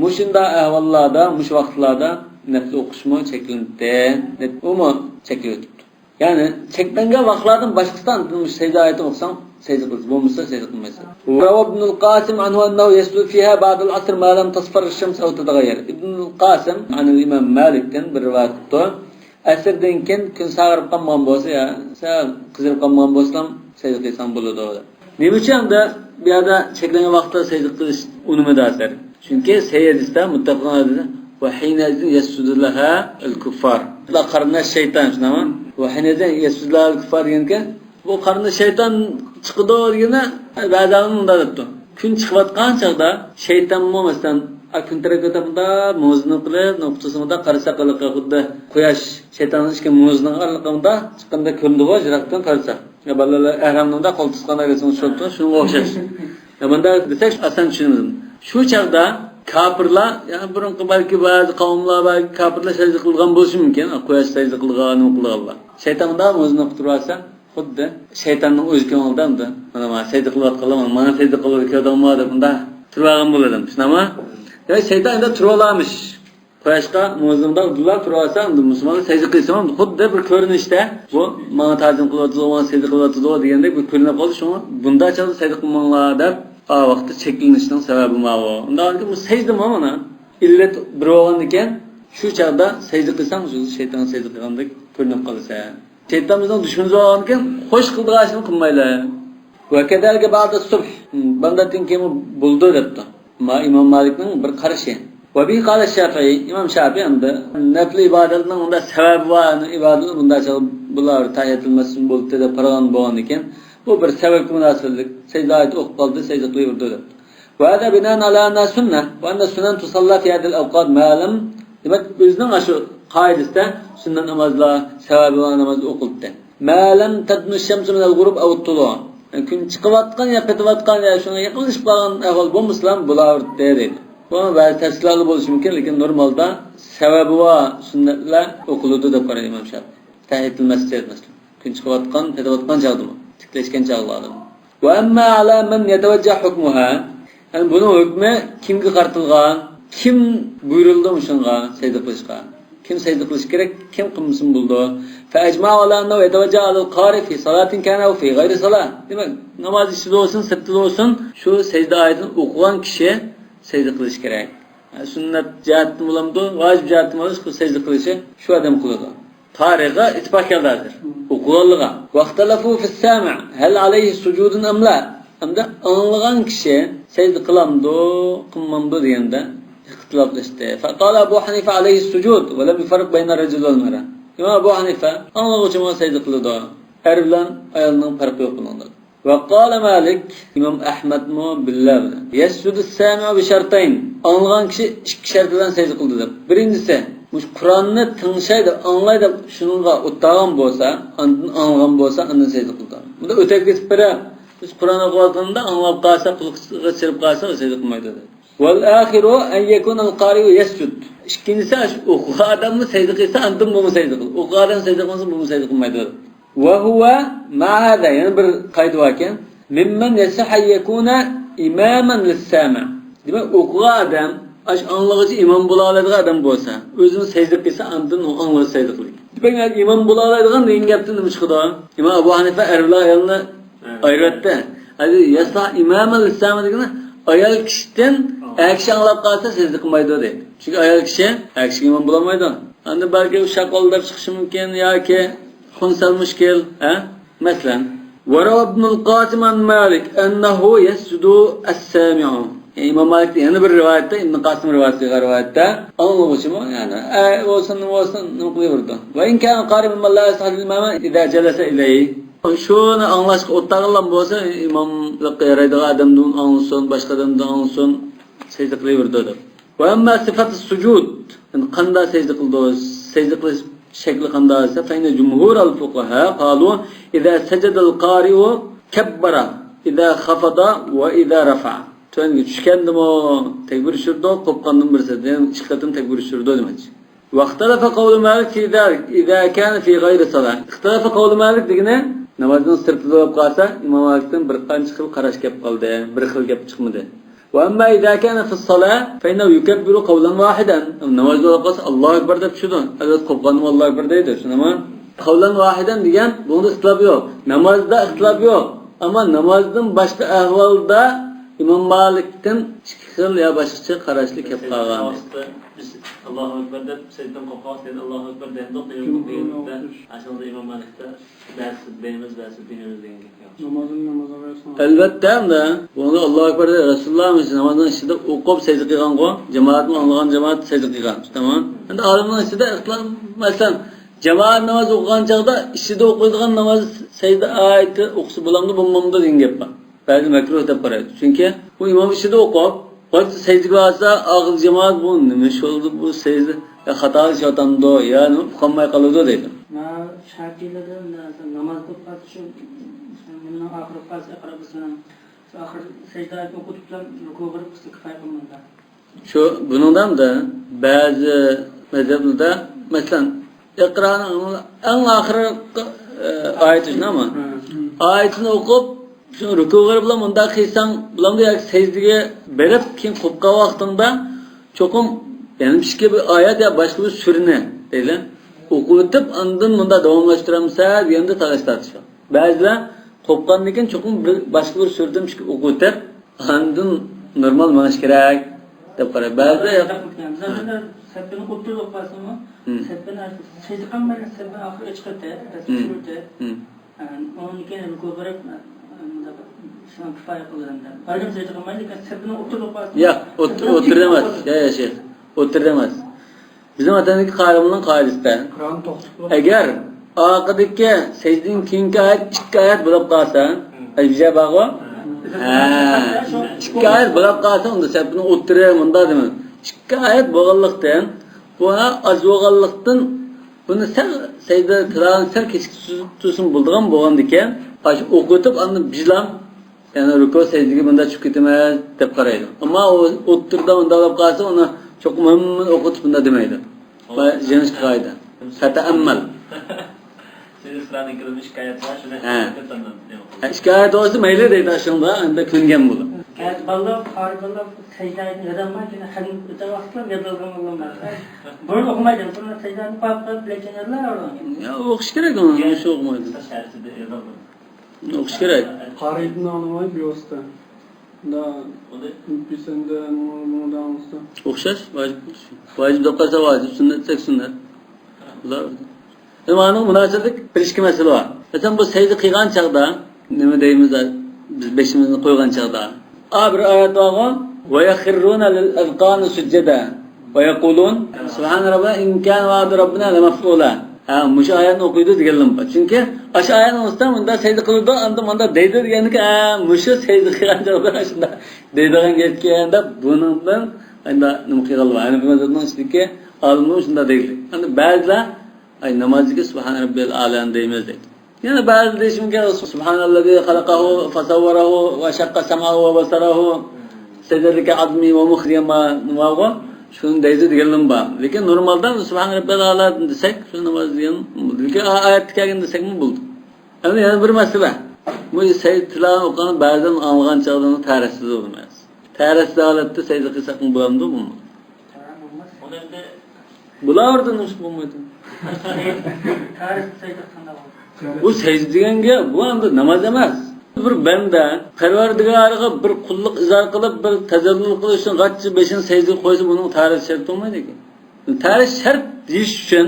مۇشۇنداق ئەھۋاللاردا، مۇشۇ ۋاقىتلاردا نەپىل ئوقۇشمۇ چەكلىنىپتۇ، دەپ ئۇمۇ چەكلىۋېتىپتۇ. يەنى چەكلەنگەن ۋاقىتلاردىن باشقىسىدا سەجدە ئايىتىنى ئوقۇساڭ، سەجدە قىلىسىز، بولمىسا سەجدە قىلمايسىز. وروى ابن القاسم عنه أنه يسجد فيها بعد العصر ما لم تصفر الشمس أو تتغير. ئىبن قاسىم، يەنى ئىمام مالىكتىن بىر رىۋايەت قىلىپتۇ. ئەسىردىن كېيىن كۈن ساغىرىپ قالمىغان بولسا، يا سەل قىزىرىپ قالمىغان بولسىلا سەجدە قىلساڭ بولىدۇ، دەپ. نېمە ئۈچۈن ئەمدى بۇ يەردە چەكلەنگەن ۋاقىتتا سەجدە قىلىش ئۇنىمىدى ھازىر. چۈنكى سەھىھ ھەدىستە مۇتتەپىقۇن ئەلەيھى، وحينئذ يسجد لها الكفار. قارىناش شەيتان، شۇنداقمۇ؟ وحينئذ يسجد لها الكفار دېگەنكى، بۇ قارنى شەيتان چىقىدۇ دېگىنى، بەزى ئالىملار مۇنداق دەپتۇ. كۈن چىقىۋاتقان چاغدا شەيتانمۇ، مەسىلەن، ئا، كۈن تەرەپكە مۇنداق مۇزىنى قىلىپ، نوختىسىنى مۇنداق قارىسا قىلىقى خۇددى قۇياش شەيتاننىڭ ئىككى مۇزىنىڭ ئارىلىقىدا چىققاندەك كۆرۈنىدىغۇ، يىراقتىن قارىسا. يا بالىلار، ئەھرامنى مۇنداق قول تۇتقان ئەگەر شۇنىڭغا ئوخشاش. يا مۇنداق دېسەك، ئاسان چۈشىنىمىز. شۇ چاغدا كاپىرلار، يەنى بۇرۇنقى بەلكى بەزى قەۋملەر، بەلكى كاپىرلار سەجدە قىلغان بولۇشى مۇمكىن. قۇياش سەجدە قىلغان، نېمە قىلغانلار. شەيتان مۇنداق مۇزىنى قىلىپ تۇرۇۋالسا، خۇددى شەيتاننىڭ ئۆزى كۆڭلىدە ئەمدى، مانا، مانا سەجدە قىلىۋاتقانلار، مانا، مانا سەجدە قىلىۋاتقان كۆردۈڭمۇ دەپ مۇنداق تۇرۇۋالغان بولىدۇ، شۇنداقمۇ؟ دېمەك، شەيتان ئەمدى تۇرۇۋالارمىش. قۇياشقا مۇزىنى مۇنداق ئۇدۇللاپ تۇرۇۋالسا، ئەمدى مۇسۇلمانلار سەجدە قىلسا، خۇددى بىر كۆرۈنۈشتە، بۇ ماڭا تاجىم قىلىۋاتىدۇ، ماڭا سەجدە قىلىۋاتىدۇ دېگەندەك بىر كۆرۈنۈپ قالدى. شۇڭا بۇنداق چاغدا سەجدە قىلماڭلار دەپ، ئا ۋاقىتتا چەكلىنىشنىڭ سەۋەبى ماۋۇ. ئۇنداق بۇ سەجدىمۇ مانا ئىللەت بىر بولغاندىكىن، شۇ چاغدا سەجدە قىلساڭ، شۇ شەيتانغا سەجدە قىلغاندەك كۆرۈنۈپ قالىسەن. شەيتان بىزنىڭ دۈشمىنىمىز بولغاندىكىن، خوش قىلىدىغان ئىشنى قىلمايلى. وكذلك بعد الصبح، بەندەتتىن كېيىن بولىدۇ دەپتۇ. ما ئىمام مالىكنىڭ بىر قارىشى. وبه قال الشافعي، ئىمام شافىئى ئەمدى نەپلى ئىبادەتنىڭ ئۇنداق سەۋەبى بار، ئىبادەت بۇنداق چاغ بۇلار تەھىيەتۇل مەسجىد بولۇپتۇ دەپ قارىغان بولغاندىكىن، بۇ بىر سەۋەبكە مۇناسىۋەتلىك، سەجدە ئايىتى ئوقۇپ قالدى، سەجدە قىلىۋېرىدۇ دەپتۇ. وهذا بناء على أنها سنة، وأن السنن تصلى في هذه الأوقات ما لم، دېمەك، ئۆزىنىڭ ئاشۇ قائىدىسىدە سۈننەت نامازلار، سەۋەبى بار ناماز ئوقۇلىدۇ. ما لم تدن الشمس من الغروب أو الطلوع. يەنى كۈن چىقىۋاتقان يا پېتىۋاتقان يا شۇنىڭغا يېقىنلىشىپ قالغان ئەھۋال بولمىسىلام بولاۋېرىدۇ دەيدۇ. بۇ بەزى تەپسىرلەردە بولۇشى مۇمكىن، لېكىن نورمالدا سەۋەبى بار سۈننەتلەر ئوقۇلىدۇ دەپ قارايدۇ ئىمام شافىئى. تەھىيەتۇل مەسجىد مەسىلەن. كۈن چىقىۋاتقان، پېتىۋاتقان چاغدىمۇ، تىكلەشكەن چاغلاردىمۇ. وأما على من يتوجه حكمها، يەنى بۇنىڭ ھۆكمى كىمگە قارىتىلغان؟ كىم بۇيرۇلدى مۇشۇنىڭغا سەجدە قىلىشقا؟ كىم سەجدە قىلىشى كېرەك؟ كىم قىلمىسىمۇ بولىدۇ؟ فأجمعوا على أنه يتوجه على القارئ في صلاة كان أو في غير صلاة. دېمەك، ناماز ئىچىدە بولسۇن، سىرتىدا بولسۇن، شۇ سەجدە ئايىتىنى ئوقۇغان كىشى سەجدە قىلىشى كېرەك. سۈننەت جەھەتتىن بولامدۇ، ۋاجىپ جەھەتتىن بولامدۇ، سەجدە قىلىشى شۇ ئادەم قىلىدۇ. تارىخقا ئىتتىپاق كەلدى ھازىر. ئوقۇغانلىقىغا. واختلفوا في السامع هل عليه سجود أم لا. ئەمدى ئاڭلىغان كىشى سەجدە قىلامدۇ، قىلمامدۇ دېگەندە ئىختىلاپلاشتى. فقال أبو حنيفة عليه السجود ولم يفرق بين الرجل والمرأة. ئىمام ئەبۇ ھەنىفە ئاڭلىغۇچىمۇ سەجدە قىلىدۇ، ئەر بىلەن ئايالنىڭ پەرقى يوق بۇنىڭدا. وقال مالك، ئىمام ئەھمەدمۇ بىللە بىلەن، يسجد السامع بشرطين، ئاڭلىغان كىشى ئىككى شەرت بىلەن سەجدە قىلىدۇ دەپ. بىرىنچىسى، مۇشۇ قۇرئاننى تىڭشاي دەپ، ئاڭلاي دەپ شۇنىڭغا ئولتۇرغان بولسا، ئاندىن ئاڭلىغان بولسا، ئاندىن سەجدە قىلىدۇ. بۇندا ئۆتۈپ كېتىپ بېرە، بىز قۇرئان ئوقۇۋاتقاندا ئاڭلاپ قالسا، قۇلىقىغا چىرىپ قالسا، سەجدە قىلمايدۇ دەپ. والآخر أن يكون القارئ يسجد. ئىككىنچىسى، ئاشۇ ئوقۇغان ئادەممۇ سەجدە قىلسا، ئاندىن بۇمۇ سەجدە قىلىدۇ. ئوقۇغان ئادەم سەجدە قىلمىسا، بۇمۇ سەجدە قىلمايدۇ. وهو مع هذا، يەنە بىر قايدا باركەن. ممن يصح أن يكون إماما للسامع. دېمەك، ئوقۇغان ئادەم، ئاشۇ ئاڭلىغۇچى ئىمام بولالايدىغان ئادەم بولسا، ئۆزىمۇ سەجدە قىلسا، ئاندىن ئۇ ئاڭلىغۇچى سەجدە قىلىدۇ. دېمەك، ئىمام بولالايدىغان دېگەن گەپتىن نېمە چىقىدۇ؟ ئىمام ئەبۇ ھەنىفە ئەر بىلەن ئايالنى ئايرىۋەتتى. ھازىر يەسلا ئىمامەن لىسسامە دېگىنى ئايال كىشىدىن ئەر كىشى ئاڭلاپ قالسا سەجدە قىلمايدۇ دەيدۇ. چۈنكى ئايال كىشى ئەر كىشىگە ئىمام بولالمايدۇ. ئاندىن بەلكى ئۇ شاقال دەپ چىقىشى مۇمكىن ياكى خۇنسەل مۇشكىل، ھە؟ مەسىلەن، وروى ابن القاسم عن مالك أنه يسجد السامع. يەنى ئىمام مالىكتىن يەنە بىر رىۋايەتتە، ئىبن قاسىم رىۋايەت قىلغان رىۋايەتتە، ئاڭلىغۇچىمۇ، يەنى ئەر بولسۇن، نېمە بولسۇن، نېمە قىلىۋېرىدۇ. وإن كان القارئ ممن لا يصح الإمامة إذا جلس إليه. شۇنى ئاڭلاشقا ئولتۇرغانلار بولسا، ئىماملىققا يارايدىغان ئادەمدىن ئاڭلىسۇن، باشقا ئادەمدىن ئاڭلىسۇن، سەجدە قىلىۋېرىدۇ دەپ. وأما صفة السجود، يەنى قانداق سەجدە قىلىدۇ، سەجدە قىلىش شەكلى قانداق دېسە، فإن جمهور الفقهاء قالوا إذا سجد القارئ كبر إذا خفض وإذا رفع. تۆۋەنگە چۈشكەندىمۇ تەكبىر چۈشۈرىدۇ، قوپقاندىمۇ بىرسى، يەنى ئىككى قېتىم تەكبىر چۈشۈرىدۇ دېمەكچى. واختلف قول مالك في ذلك إذا كان في غير صلاة. اختلف قول مالك دېگىنى نامازنىڭ سىرتىدا بولۇپ قالسا، ئىمام مالىكتىن بىر قانچە خىل قاراش كەپ قالدى، بىر خىل گەپ چىقمىدى. وأما إذا كان في الصلاة فإنه يكبر قولا واحدا. نامازدا بولۇپ قالسا، ئاللاھۇ ئەكبەر دەپ چۈشىدۇ. ئەلۋەتتە، قوپقاندىمۇ ئاللاھۇ ئەكبەر دەيدۇ، شۇنداقمۇ؟ قولا واحدا دېگەن، بۇنىڭدا ئىختىلاپ يوق. نامازدا ئىختىلاپ يوق. ئەمما نامازدىن باشقا ئەھۋالدا ئىمام مالىكتىن ئىككى خىل يا باشقىچە قاراشلىق كەپ قالغان. بىز ئاللاھۇ ئەكبەر دەپ سەجدىدىن قوپقان ۋاقىتتا ئاللاھۇ ئەكبەر دەيمىز دېگەندە، ئاشۇنىڭدا ئىمام مالىكتا بەزىسى دەيمىز، بەزىسى دەيمىز دېگەن گەپ يوق. نامازنى نامازغا قويساڭ. ئەلۋەتتە، ئەمدى بۇنىڭدا ئاللاھۇ ئەكبەر دەپ، رەسۇلۇللاھ نامازنىڭ ئىچىدە ئوقۇپ سەجدە قىلغانغۇ، جامائەتمۇ ئاڭلىغان جامائەت سەجدە قىلغان. تامام. ئەمدى ئالىمنىڭ ئىچىدە ئىختىلاپ، مەسىلەن، جامائەت ناماز ئوقۇغان چاغدا ئىچىدە ئوقۇيدىغان ناماز سەجدە ئايىتى ئوقۇسا بولامدۇ، بولمامدۇ دېگەن گەپ بار. بەزى مەكرۇھ دەپ قارايدۇ. چۈنكى ئۇ ئىمام ئىچىدە ئوقۇپ، قايتا سەجدىگە بارسا، ئاخىرى جامائەت بۇ نېمە ئىش بولدى، بۇ سەجدە يا خاتا ئىشلىۋاتامدۇ، يا نېمە ئۇقالماي قالىدۇ دەيدۇ. مانا شاپىئىيلەردە ناماز ئوقۇپ قالسا، شۇ نېمىنىڭ ئاخىرىغا قالسا، ئىقرا بىسمىنىڭ شۇ ئاخىر سەجدە ئايىتىنى ئوقۇتۇپلا رۇكۇغا بېرىپ قىلسا كۇپايە قىلمامدا. شۇ بۇنىڭدا ھەمدە بەزى مەزھەپلەردە، مەسىلەن، ئىقرانىڭ ئەڭ ئاخىرقى، ئە، ئايىتى شۇنداقمۇ؟ ھە. ئايىتىنى ئوقۇپ، شۇ رۇكۇغا بېرىپ بىلەن مۇنداق قىلساڭ بولامدۇ ياكى سەجدىگە بېرىپ كېيىن قوپقان ۋاقتىڭدا چوقۇم يەنە ئىككى بىر ئايەت يا باشقا بىر سۈرىنى دەيلى ئوقۇۋېتىپ ئاندىن مۇنداق داۋاملاشتۇرامسەن دېگەندە تالاش تارتىش بار. بەزىلەر قوپقاندىن كېيىن چوقۇم بىر، باشقا بىر سۈرىدىن ئىككى ئوقۇۋېتىپ ئاندىن نورمال مېڭىش كېرەك دەپ قارايدۇ. بەزىدە ياق. بىزلەردە سەپپىنى ئوتتۇرىدا ئوقۇپ قالسىمۇ، ھىم. سەپپىنى سەجدە قىلمايلا، سەپپىنى ئاخىرىغا چىقىرتىپ، ھىم. چۈشۈرتۈپ، ھىم. ئۇنىڭدىن كېيىن رۇكۇغا بېرىپ، مۇنداق شۇنىڭ كۇپايە قىلىدۇ. ھەرگىز سەجدە قىلمايدۇ، لېكىن سەپپىنى ئوتتۇرىدا ئوقۇپ قالسىمۇ. ياق، ئوتتۇرىدا ئەمەس. يا، يا، شەيخ. ئوتتۇرىدا ئەمەس. بىزنىڭ ۋەتەندىكى قارىمۇنىڭ قائىدىسىدە، ئەگەر ئارقىدىكى سەجدىدىن كېيىنكى ئايەت ئىككى ئايەت بولاپ قالسا، ئەجىزە بارغۇ؟ ھە. ئىككى ئايەت بولاپ قالسا، ئۇندا سەپنىڭ ئوتتۇرا مۇنداق دېمەڭ. ئىككى ئايەت بولغانلىقتىن، بۇ ئاز بولغانلىقتىن، بۇنى سەل سەجدە تىلاۋەتنى سەل كېچىكتۈرسىمۇ بولىدىغان بولغاندىكىن، ئاشۇ ئوقۇۋېتىپ، ئاندىن بىجلام يەنى رۇكۇ سەجدىگە مۇنداق چۈشۈپ كېتىمىز دەپ قارايدۇ. ئەمما ئۇ ئوتتۇرىدا مۇنداق بولۇپ قالسا، ئۇنى چوقۇم ھەممىنى ئوقۇتۇپ مۇنداق دېمەيدۇ. بۇ يېڭىچە قائىدە. تەتەئەممەل. سۈرە ئىسرانىڭ كىرىدىن ئىككى ئايەت بار، شۇنى ھە. ئىككى ئايەت بولسا مەيلى دەيدۇ، شۇنىڭدا ئەمدى كۆنگەن بولۇپ. بەزى بالىلار، قارى بالىلار سەجدە ئايىتىنى يادلىماي، كېيىن خەجلىنىپ ئۆتەر ۋاقىتتا يادلىغان بولغان بار. بۇرۇن ئوقۇمايدۇ، بۇرۇن سەجدە ئايىتىنى پات پات بىلەكچىنى يادلاۋالغان. يا، ئوقۇش كېرەك ئۇنى، نېمە ئۈچۈن ئوقۇمايدۇ؟ ئوقۇش كېرەك. قارىيدىن ئاڭلىماي بىۋاسىتە. دا، بىسەندە، مۇڭداڭلىسا. ئوخشاش، ۋاجىپ بولۇشى. ۋاجىپ دەپ قالسا ۋاجىپ، سۈننەت دېسەك سۈننەت. بۇلار. ئەمما ئۇنىڭ مۇناسىۋەتلىك بىر ئىككى مەسىلە بار. مەسىلەن، بۇ سەجدە قىلغان چاغدا نېمە دەيمىز؟ بىز بېشىمىزنى قويغان چاغدا. ئا، بىر ئايەت بارغۇ. وَيَخِرُّونَ لِلْأَذْقَانِ سُجَّدًا. وَيَقُولُونَ سُبْحَانَ رَبِّنَا إِنْ كَانَ وَعْدُ رَبِّنَا لَمَفْعُولًا. ھە، مۇشۇ ئايەتنى ئوقۇيدۇ دېگەنلىرىم بار. چۈنكى ئاشۇ ئايەتنىڭ ئۈستىدە مۇنداق سەجدە قىلىدۇ، ئاندىن مۇنداق دەيدۇ دېگەندىكىن، ھە، مۇشۇ سەجدە قىلغان چاغدا شۇنداق دەيدىغان گەپكەن دەپ، بۇنىڭدىن ئەمدى نېمە قىلغانلار بار؟ ھەنەفىي مەزھەپنىڭ ئىچىدىكى ئالىملار شۇنداق دەيدۇ. ئەمدى بەزىلەر، ئاي، نامازدىكى سۇبھانە رەببىيەل ئەلانى دەيمىز دەيدۇ. يەنە بەزىلەر دېيىشى مۇمكىن، سۇبھانەللەزى خەلەقەھۇ فەسەۋۋەرەھۇ ۋە شەققە سەمئەھۇ ۋە بەسەرەھۇ سەجدەلىكە ئەزمى ۋە مۇخ دېگەن نېمە بارغۇ، شۇنى دەيدۇ دېگەنلىرىم بار. لېكىن نورمالدا سۇبھانە رەببىيەل ئەلا دېسەك، شۇ ناماز دېگەن، لېكىن ئا-، ئايەتتە كەلگەن دېسەكمۇ بولىدۇ. ئەمدى يەنە بىر مەسىلە. بۇ سەجدە تىلاۋەت ئوقۇغان بەزىدىن ئاڭلىغان چاغدا تەرەتسىز بولمايدۇ. تەرەتسىز ھالەتتە سەجدە قىلساق بولامدۇ، بولمايدۇ؟ بولار ئورنىدا نېمىشقا بولمايدۇ؟ بۇ سەجدە دېگەن گەپ، بۇ ئەمدى ناماز ئەمەس. بىر بەندە پەرۋەردىگارىغا بىر قۇللۇق ئىزھار قىلىپ، بىر تەزەللۇل قىلىش ئۈچۈن غاچچا بېشىنى سەجدىگە قويسا، بۇنىڭ تەرەتى شەرت بولمايدۇ ئىكەن. تەرەتى شەرت دېيىش ئۈچۈن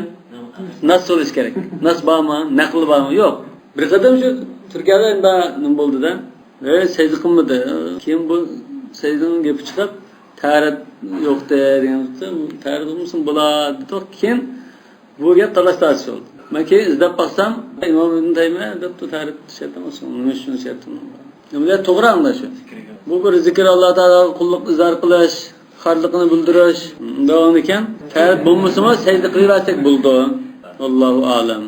ناس بولۇشى كېرەك. ناس بارمۇ؟ نەقىل بارمۇ؟ يوق. بىر قېتىم شۇ تۈركىيەدە ئەمدى نېمە بولدى-دە؟ ئەي، سەجدە قىلمىدى. كېيىن بۇ سەجدىنىڭ گېپى چىقىپ، تەرەت يوق دېگەن، تەرەت بولمىسۇن بولار دېدۇق. كېيىن بۇ گەپ تالاش تارتىش بولدى. مەن كېيىن ئىزدەپ باقسام، ئىمام ئىبن تەيمىيە دەپتۇ، تەرەت شەرت ئەمەس، نېمە ئۈچۈن شەرت؟ نېمە توغرا ئاڭلاش شۇ. بۇ بىر زىكىر، ئاللا تائالاغا قۇللۇق ئىزھار قىلىش، خارلىقىنى بىلدۈرۈش داۋامى ئىكەن. تەرەت بولمىسىمۇ سەجدە قىلىۋەرسەك بولىدۇ. ۋاللاھۇ ئەلەم.